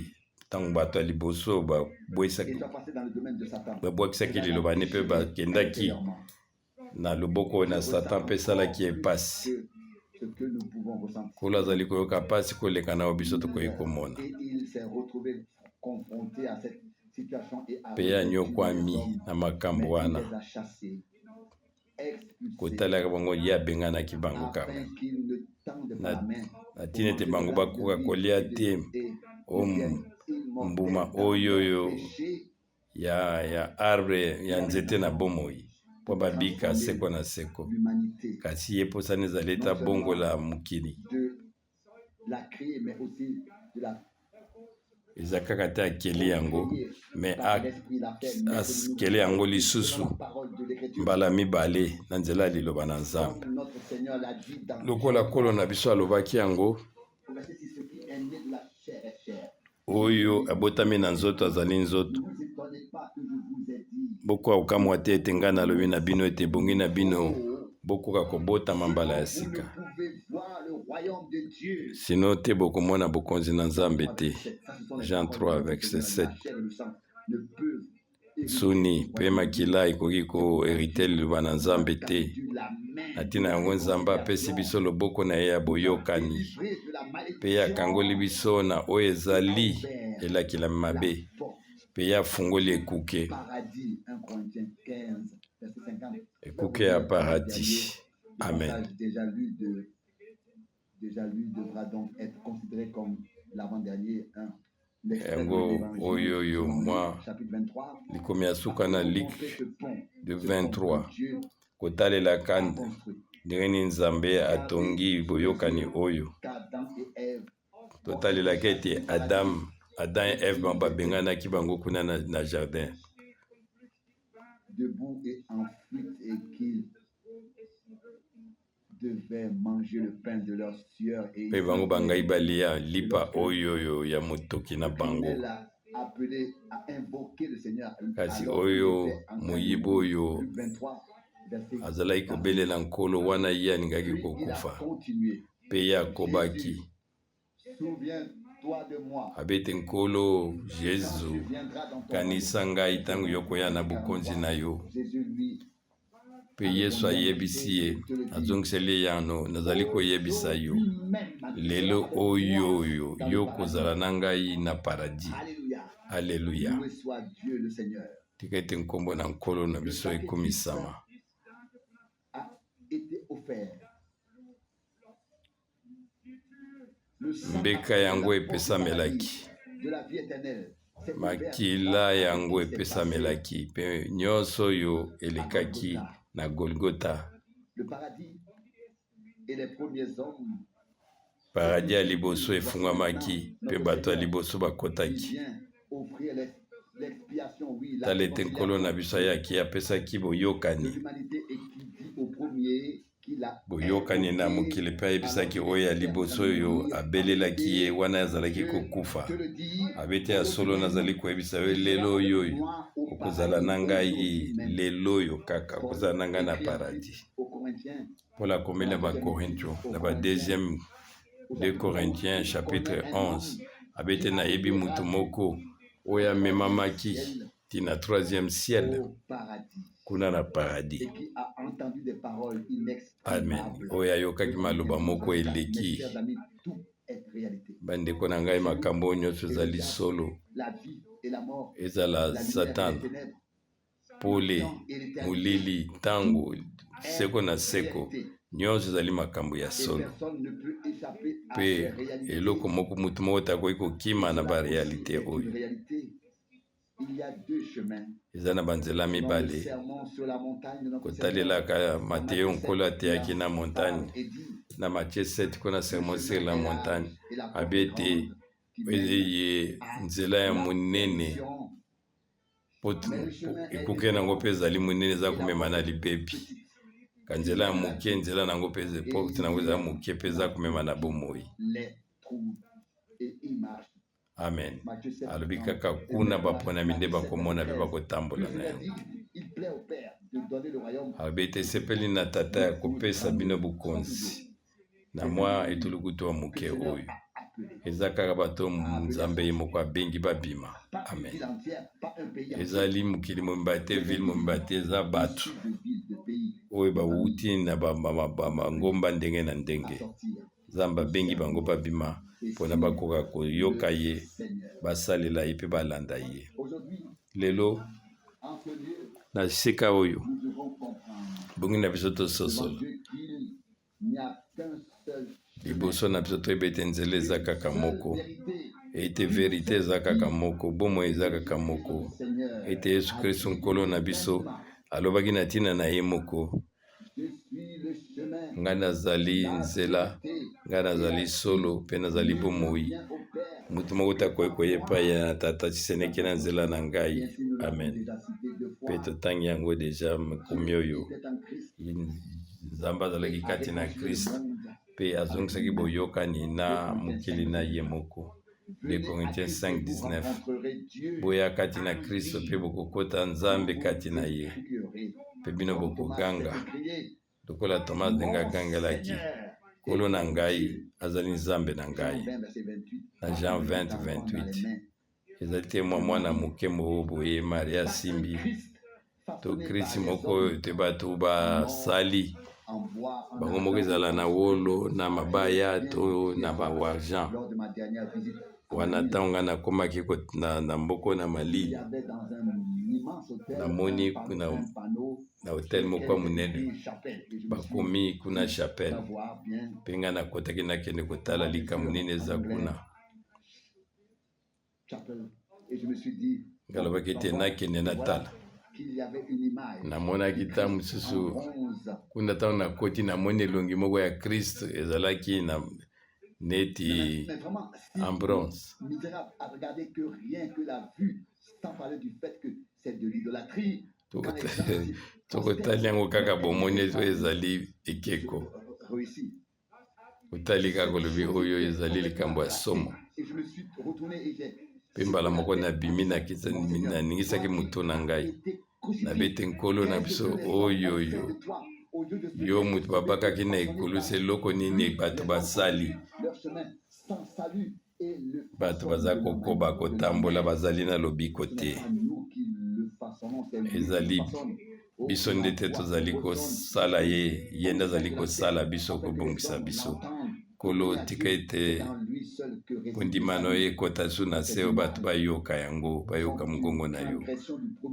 ntango bato ya liboso babwakisaki liloba ne mpe bakendaki na loboko na Satan mpe esalaki ye mpasi. Nkolo azali koyoka mpasi koleka na oyo biso tokoki komona. Mpe ye anyokwami na makambo wana kotalaka bango, ye abenganaki bango kaka na ntina ete bango bakoka kolia te o mbuma oyo oyo ya arbre ya nzete na bomoi mpo babika seko na seko. Kasi ye mposana ezali ete abongola mokili. Eza kaka te akeli yango, me akeli yango lisusu mbala mibale na nzela ya liloba na Nzambe, lokola Nkolo na biso alobaki yango: oyo abotami na nzoto azali nzoto. Bokoka kokamwa te ete ngai nalobi na bino ete ebongi na bino bokoka kobotama mbala ya sika, sino te bokomona bokonzi na Nzambe te. Jean 3 verset 7. Nsuni mpe makila ekoki koherite liloba na Nzambe te. Na ntina yango Nzambe apesi biso loboko na ye ya boyokani mpe akangoli biso na oyo ezali elakelami mabe mpe ye afungoli ekuke, ekuke ya paradis. Amen. Yango oyo oyo mwa likomi ya suka na Luc de 23, kotalelaka ndenge nini Nzambe atongi boyokani oyo. Totalelaka ete Adam, Adam et Eve bango babenganaki bango kuna na jardin. Debout et en fuite et qu'ils devaient manger le pain de leur sueur et Mpe bango bangai balia lipa oyo oyo ya motoki na bango. Kasi oyo moyibi oyo azalaki kobelela Nkolo wana ye alingaki kokufa, mpe ye akobaki abete, Nkolo Jesu, kanisa ngai ntango yo koya na bokonzi na yo. Mpe Yesu ayebisi ye, azongiseli ye yano, nazali koyebisa yo lelo oyo oyo yo kozala na ngai na paradis. Aleluya! Tika ete nkombo na Nkolo na biso ekumisama. Mbeka yango epesamelaki, makila yango epesamelaki, mpe nyonso oyo elekaki na Golgota. Paradis ya liboso efungwamaki, mpe bato ya liboso bakotaki. Tala ete Nkolo na biso ayaki, apesaki boyokani, boyokani na mokili, mpe ayebisaki oyo ya liboso oyo abelelaki ye wana azalaki kokufa, abete ya solo nazali koyebisa yo lelo oyo oyo okozala na ngai, lelo oyo kaka okozala na ngai na paradis. Paul akomeli na Bakorintio na ba deuxième 2 Corinthiens chapitre 11, abete nayebi moto moko oyo amemamaki ti na troisième ciel, kuna na paradis. Amen. Oyo ayokaki maloba moko eleki. Bandeko na ngai, makambo oyo nyonso ezali solo, ezala Satana, pole, molili, ntango, seko na seko, nyonso ezali makambo ya solo. Mpe eloko moko, moto moko te akoki kokima na barealite oyo. Eza na banzela mibale. Kotalelaka Mateo, Nkolo ateyaki na montagne, na Matthieu 7 kuna sermon sur la montagne, abi ete eye nzela ya monene, ekuke na yango mpe ezali monene, eza komema na libebi. Ka nzela ya moke, nzela na yango mpe porte na yango eza moke mpe eza komema na bomoi. Amen. Alobi kaka kuna baponami nde bakomona mpe bakotambola na yango. Alobi ete esepeli na Tata ya kopesa bino bokonzi na mwa etulukutu ya moke oyo. Eza kaka bato Nzambe ye moko abengi babima. Amen. Ezali mokili mobimba te, ville mobimba te, eza bato oyo bawuti na bangomba ndenge na ndenge. Nzambe abengi bango babima mpona bakoka koyoka ye, basalela ye mpe balanda ye. Lelo na esika oyo bongi na biso tososola liboso na biso, toyeba ete nzela eza kaka moko, ete verite eza kaka moko, bomoi eza kaka moko, ete Yesu Kristu Nkolo na biso alobaki na ntina na ye moko: ngai nazali nzela, ngai nazali solo, mpe nazali bomoi. Moto moko te akoki koya epai ya Tata tiseneke na nzela na ngai. Amen. Mpe totangi yango deja makomi oyo. Nzambe azalaki kati na Christ mpe azongisaki boyokani na mokili na ye moko. 2 Corinthiens 5:19. Boya kati na Kristo mpe bokokota Nzambe kati na ye, mpe bino bokoganga lokola Thomas ndenge agangelaki, Nkolo na ngai azali Nzambe na ngai. Na Jean 20, 28. Ezali te mwa mwana moke moko boye Maria asimbi to krisi moko oyo te bato basali bango moko ezala na wolo na mabaya to na ba argent. Wana ntango ngai nakomaki na mboko na malili, namoni na hotel moko ya monene bakomi kuna chapelle, mpe ngai nakotaki nakende kotala likambo nini eza kuna. Ngalobaki ete nakende natala. Namonaki ntango mosusu kuna, ntango nakoti namoni elongi moko ya Christ ezalaki na neti en bronze. Tokotali yango kaka bomoni oyo ezali ekeko. Otali kaka olobi oyo ezali likambo ya somo. Mpe mbala moko nabimi naningisaki moto na ngai, nabete Nkolo na biso oyo yo yo moto babakaki na ekulusu, eloko nini bato basali? Bato baza kokoba kotambola, bazali na lobiko te. Ezali biso nde te tozali kosala ye, ye nde azali kosala biso, kobongisa biso. Nkolo, tika ete kondima na yo ekota su na se oyo bato bayoka yango, bayoka mongongo na yo.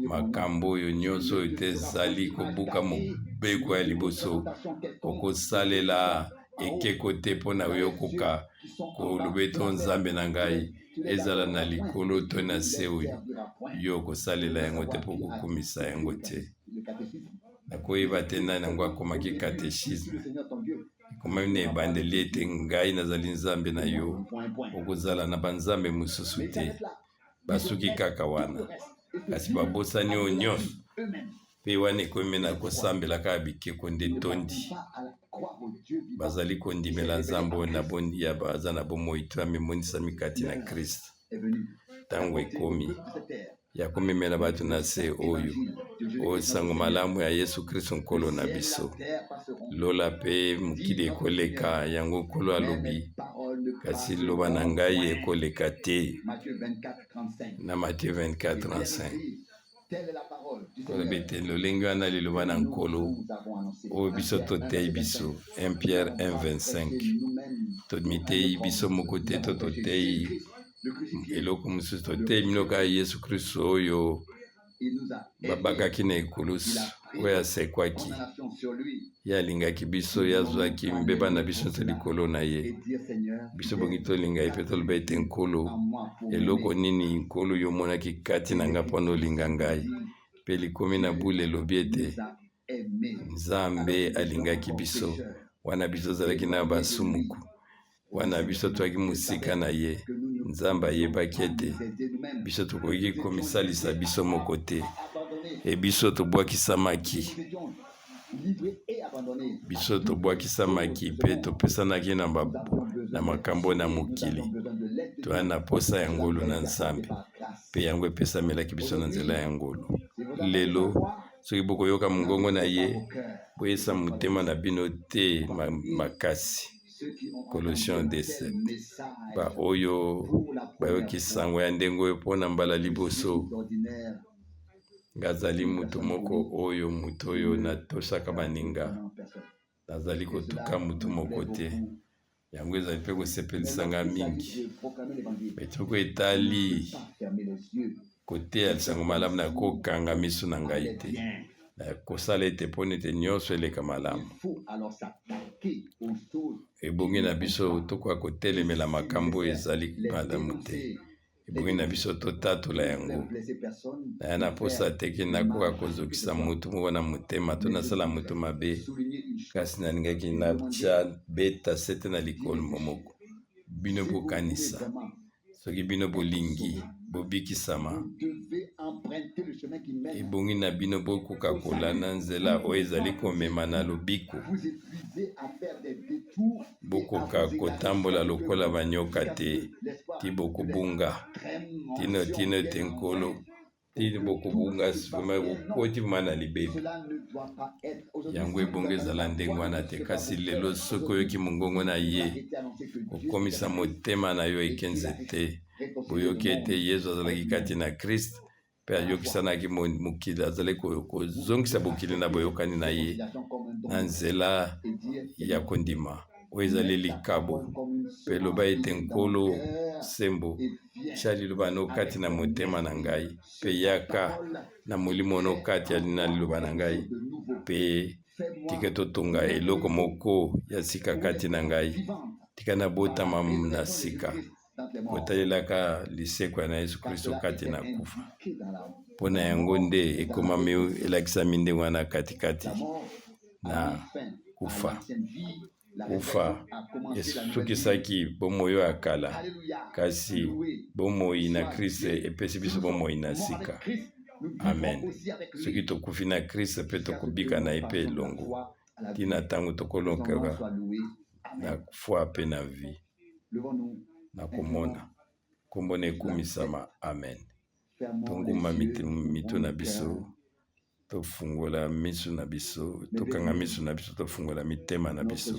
Makambo oyo nyonso oyo te ezali kobuka mobeko ya liboso, okosalela ekeko te mpo na yo okoka koloba ete o Nzambe na ngai, ezala na likolo to na se oyo, yo okosalela yango te mpo kokumisa yango te. Nakoyeba te nani yango akomaki katechisme. Ekomami na ebandeli ete ngai nazali Nzambe na yo, okozala na banzambe mosusu te. Basuki kaka wana, kasi babosani oyo nyonso. Mpe wana ekomi na kosambela kaka bikeko nde tondi. Bazali kondimela Nzambe oyo na boni ya baza na bomoi to amimonisami kati na Christ. Ntango ekomi ya komemela bato na se oyo oyo sango malamu ya Yesu Kristo Nkolo na biso. Lola mpe mokili ekoleka, yango Nkolo alobi, kasi liloba na ngai ekoleka te. Na Matthieu 24, 35. Koloba ete lolenge wana liloba na Nkolo oyo biso totei biso 1 Pierre 1 25 tomitei biso moko te to totei eloko mosusu, totei bino kaka Yesu Kristo oyo babakaki na ekulusu, oyo asekwaki. Ye alingaki biso, ye azwaki mbeba na biso nyonso likolo na ye. Biso bongi tolinga ye mpe toloba ete Nkolo, eloko nini Nkolo yo omonaki kati na ngai mpo na olinga ngai? Mpe likomi na bule elobi ete Nzambe alingaki biso wana biso tozalaki na basumuku, wana biso twaki mosika na ye. Nzambe ayebaki ete biso tokoki komisalisa biso moko te, e biso tobwakisamaki, biso tobwakisamaki mpe topesanaki na makambo na mokili. Toya na posa ya ngolu na Nzambe, mpe yango epesamelaki biso na nzela ya ngolu. Lelo soki bokoyoka mongongo na ye, boyesa motema na bino te makasi. Colossiens 2:7. Baoyo bayoki sango ya ndenge oyo mpo na mbala liboso, ngazali moto moko oyo moto oyo natosaka baninga, nazali kotuka moto moko te. Yango ezali mpe kosepelisa nga mingi. Etoko etali koteya lisango malamu, nakokanga miso na ngai te, kosala ete mpo ete nyonso eleka malamu. Ebongi na biso tokoka kotelemela makambo oyo ezali malamu te. Ebongi na biso totatola yango. Naya na mposa te ke nakoka kozokisa motu moko na motema to nasala moto mabe, kasi nalingaki natya beta sete na likolo moko. Bino bokanisa, soki bino bolingi bobikisama, ebongi na bino bokoka kolanda nzela oyo ezali komema na lobiko. Bokoka kotambola lokola banyoka te. Ti bokobunga tino tino ete Nkolo ti bokobunga vraiment bokoti vraiment na libebi. Yango ebongo ezala ndenge wana te, kasi lelo soki oyoki mongongo na ye, kokomisa motema na yo ekenze te. Boyoki ete Yesu azalaki kati na Christ mpe ayokisanaki mokili, azalaki kozongisa bokili na boyokani na ye na nzela ya kondima oyo ezali likabo. Mpe loba ete, Nkolo sembo, tia liloba no kati na motema na ngai, mpe yaka na molimo no kati na liloba na ngai, mpe tika totonga eloko moko ya sika kati na ngai, tika nabotama na sika kotalelaka lisekwa na Yesu Kristo kati na kufa. Mpo na yango nde ekomami, elakisami ndenge wana katikati na kufa. Kufa esukisaki bomoi oyo ya kala, kasi bomoi na Kristo epesi biso bomoi na sika. Amen. Soki tokufi na Kristo, mpe tokobika na ye mpe elongo, ntina ntango tokolokaka na foi mpe na vie na komona nkombo na ekumisama. Amen. Tongumba mitu na biso, tofungola miso na biso, tokanga miso na biso, tofungola mitema na biso.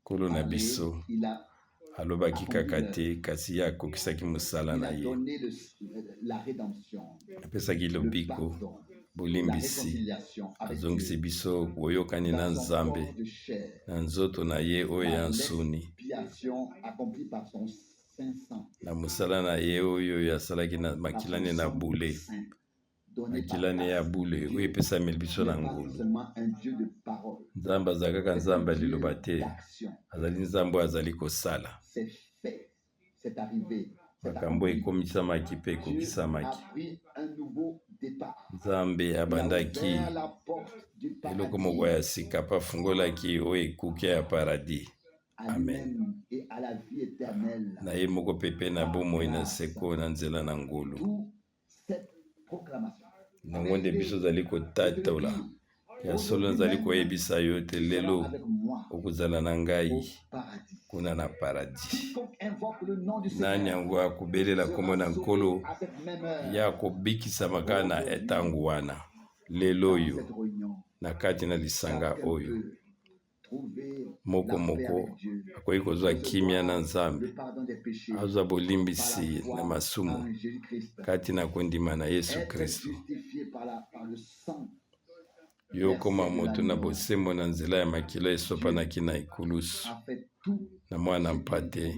Nkolo na biso alobaki kaka te, kasi ye akokisaki mosala na ye. Apesaki lobiko, bolimbisi, azongisi biso boyokani na Nzambe na nzoto na ye oyo ya nsuni, na mosala na ye oyo asalaki na makilani na bule, makilani ya bule oyo epesameli biso na ngolu. Nzambe azali kaka Nzambe ya liloba te, azali Nzambe oyo azali kosala. Makambo ekomisamaki mpe ekokisamaki. Nzambe abandaki eloko moko ya sika mpe afungolaki oyo ekuke ya paradis. Amen. Na ye moko mpe mpe na bomoi na seko na nzela na ngolu. Yango nde biso ozali kotatola. Ya solo nazali koyebisa yo ete lelo okozala na ngai kuna na paradis. Nani yango akobelela nkombo na Nkolo, ye akobikisama kaka na ntango wana. Lelo oyo na kati na lisanga oyo, moko moko akoki kozwa kimia na Nzambe, azwa bolimbisi na masumu kati na kondima na Yesu Kristo. Yo okoma moto na bosembo na nzela ya makila esopanaki na ekulusu na mwana mpate.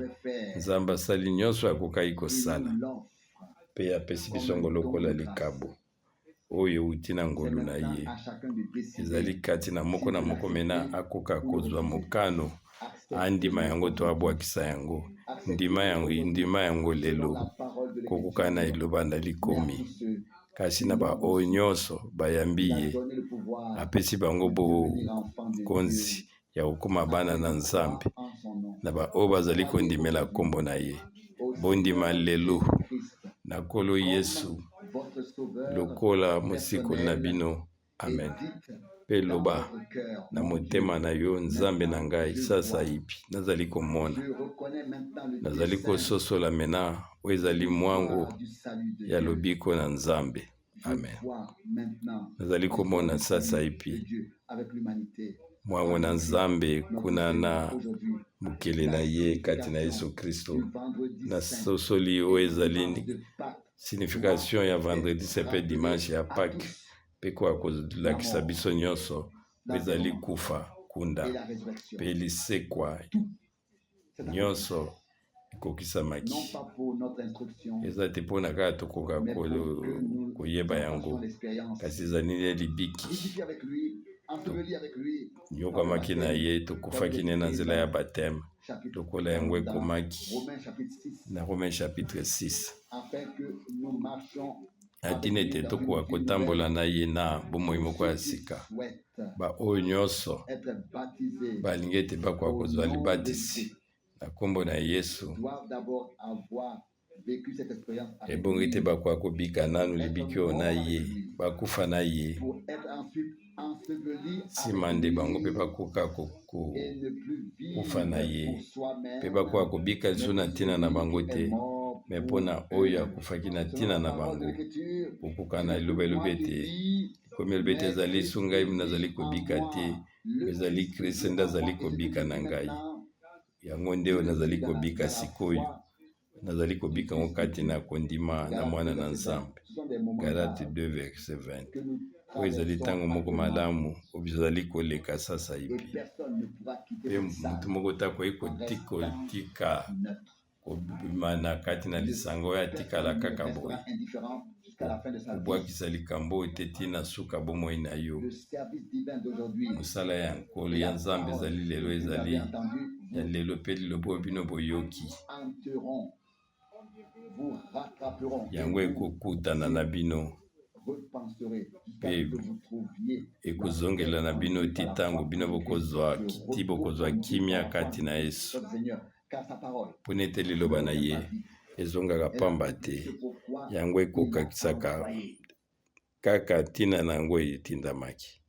Nzambe asali nyonso akokaki kosala, mpe apesi biso yango lokola likabo oyo euti na ngolu na ye. Ezali kati na moko na moko mena akoka kozwa mokano, andima yango to abwakisa yango. Ndima yango, ndima yango lelo, kokoka na liloba na likomi. Kasi na baoyo nyonso bayambi ye, apesi bango bokonzi ya kokoma bana na Nzambe, na baoyo bazali kondimela nkombo na ye. Bondima lelo na Nkolo Yesu lokola mosikoli na bino. Amen. Mpe loba na motema na yo, Nzambe na ngai, sasaipi nazali komona, nazali kososola mena oyo ezali mwango ya lobiko na Nzambe. Amen. Nazali komona sasaipi mwango na Nzambe kuna na mokili na ye kati na Yesu Kristo. Nasosoli oyo ezali signification ya vendredi saint mpe dimanche ya Pâques, mpe koya kolakisa biso nyonso oyo ezali kufa, kunda mpe lisekwa, nyonso ekokisamaki. Eza te mpona kaka tokoka koyeba yango, kasi ezali nde libiki. Tonyokwamaki na ye, tokufaki ne na nzela ya baptême, lokola yango ekomaki na Romain chapitre 6, atina ete tokoka kotambola na ye na bomoi moko ya sika. Baoyo nyonso balingi ete bakoka kozwa libatisi na nkombo na Yesu, Ebongi ete bakoka kobika nanu libiki oyo na ye, bakufa na ye, nsima nde bango mpe bakoka kokufa na ye, mpe bakoka kobika lisusu na ntina na bango te, me mpo na oyo akufaki na ntina na bango. Kokoka na liloba elobi ete, ekomi elobi ete ezali lisusu ngai nazali kobika te, ezali Kristo nde azali kobika na ngai. Yango nde oyo nazali kobika sikoyo. Nazali kobika yango kati na kondima na Mwana na Nzambe. Galate 2 verset 20. Oyo ezali ntango moko malamu oyo biso tozali koleka sasaipi, mpe moto moko te akoki kotika kobima na kati na lisanga oyo atikala kaka boye. Kobwakisa likambo oyo te tii na suka bomoi na yo. Mosala ya Nkolo ya Nzambe ezali lelo, ezali ya lelo mpe liloba oyo bino boyoki yango ekokutana na bino mpe ekozongela na bino ti ntango bino bokozwa ti bokozwa kimia kati na Yesu, mpo ete liloba na ye ezongaka pamba te, yango ekokakisaka kaka ntina na yango etindamaki.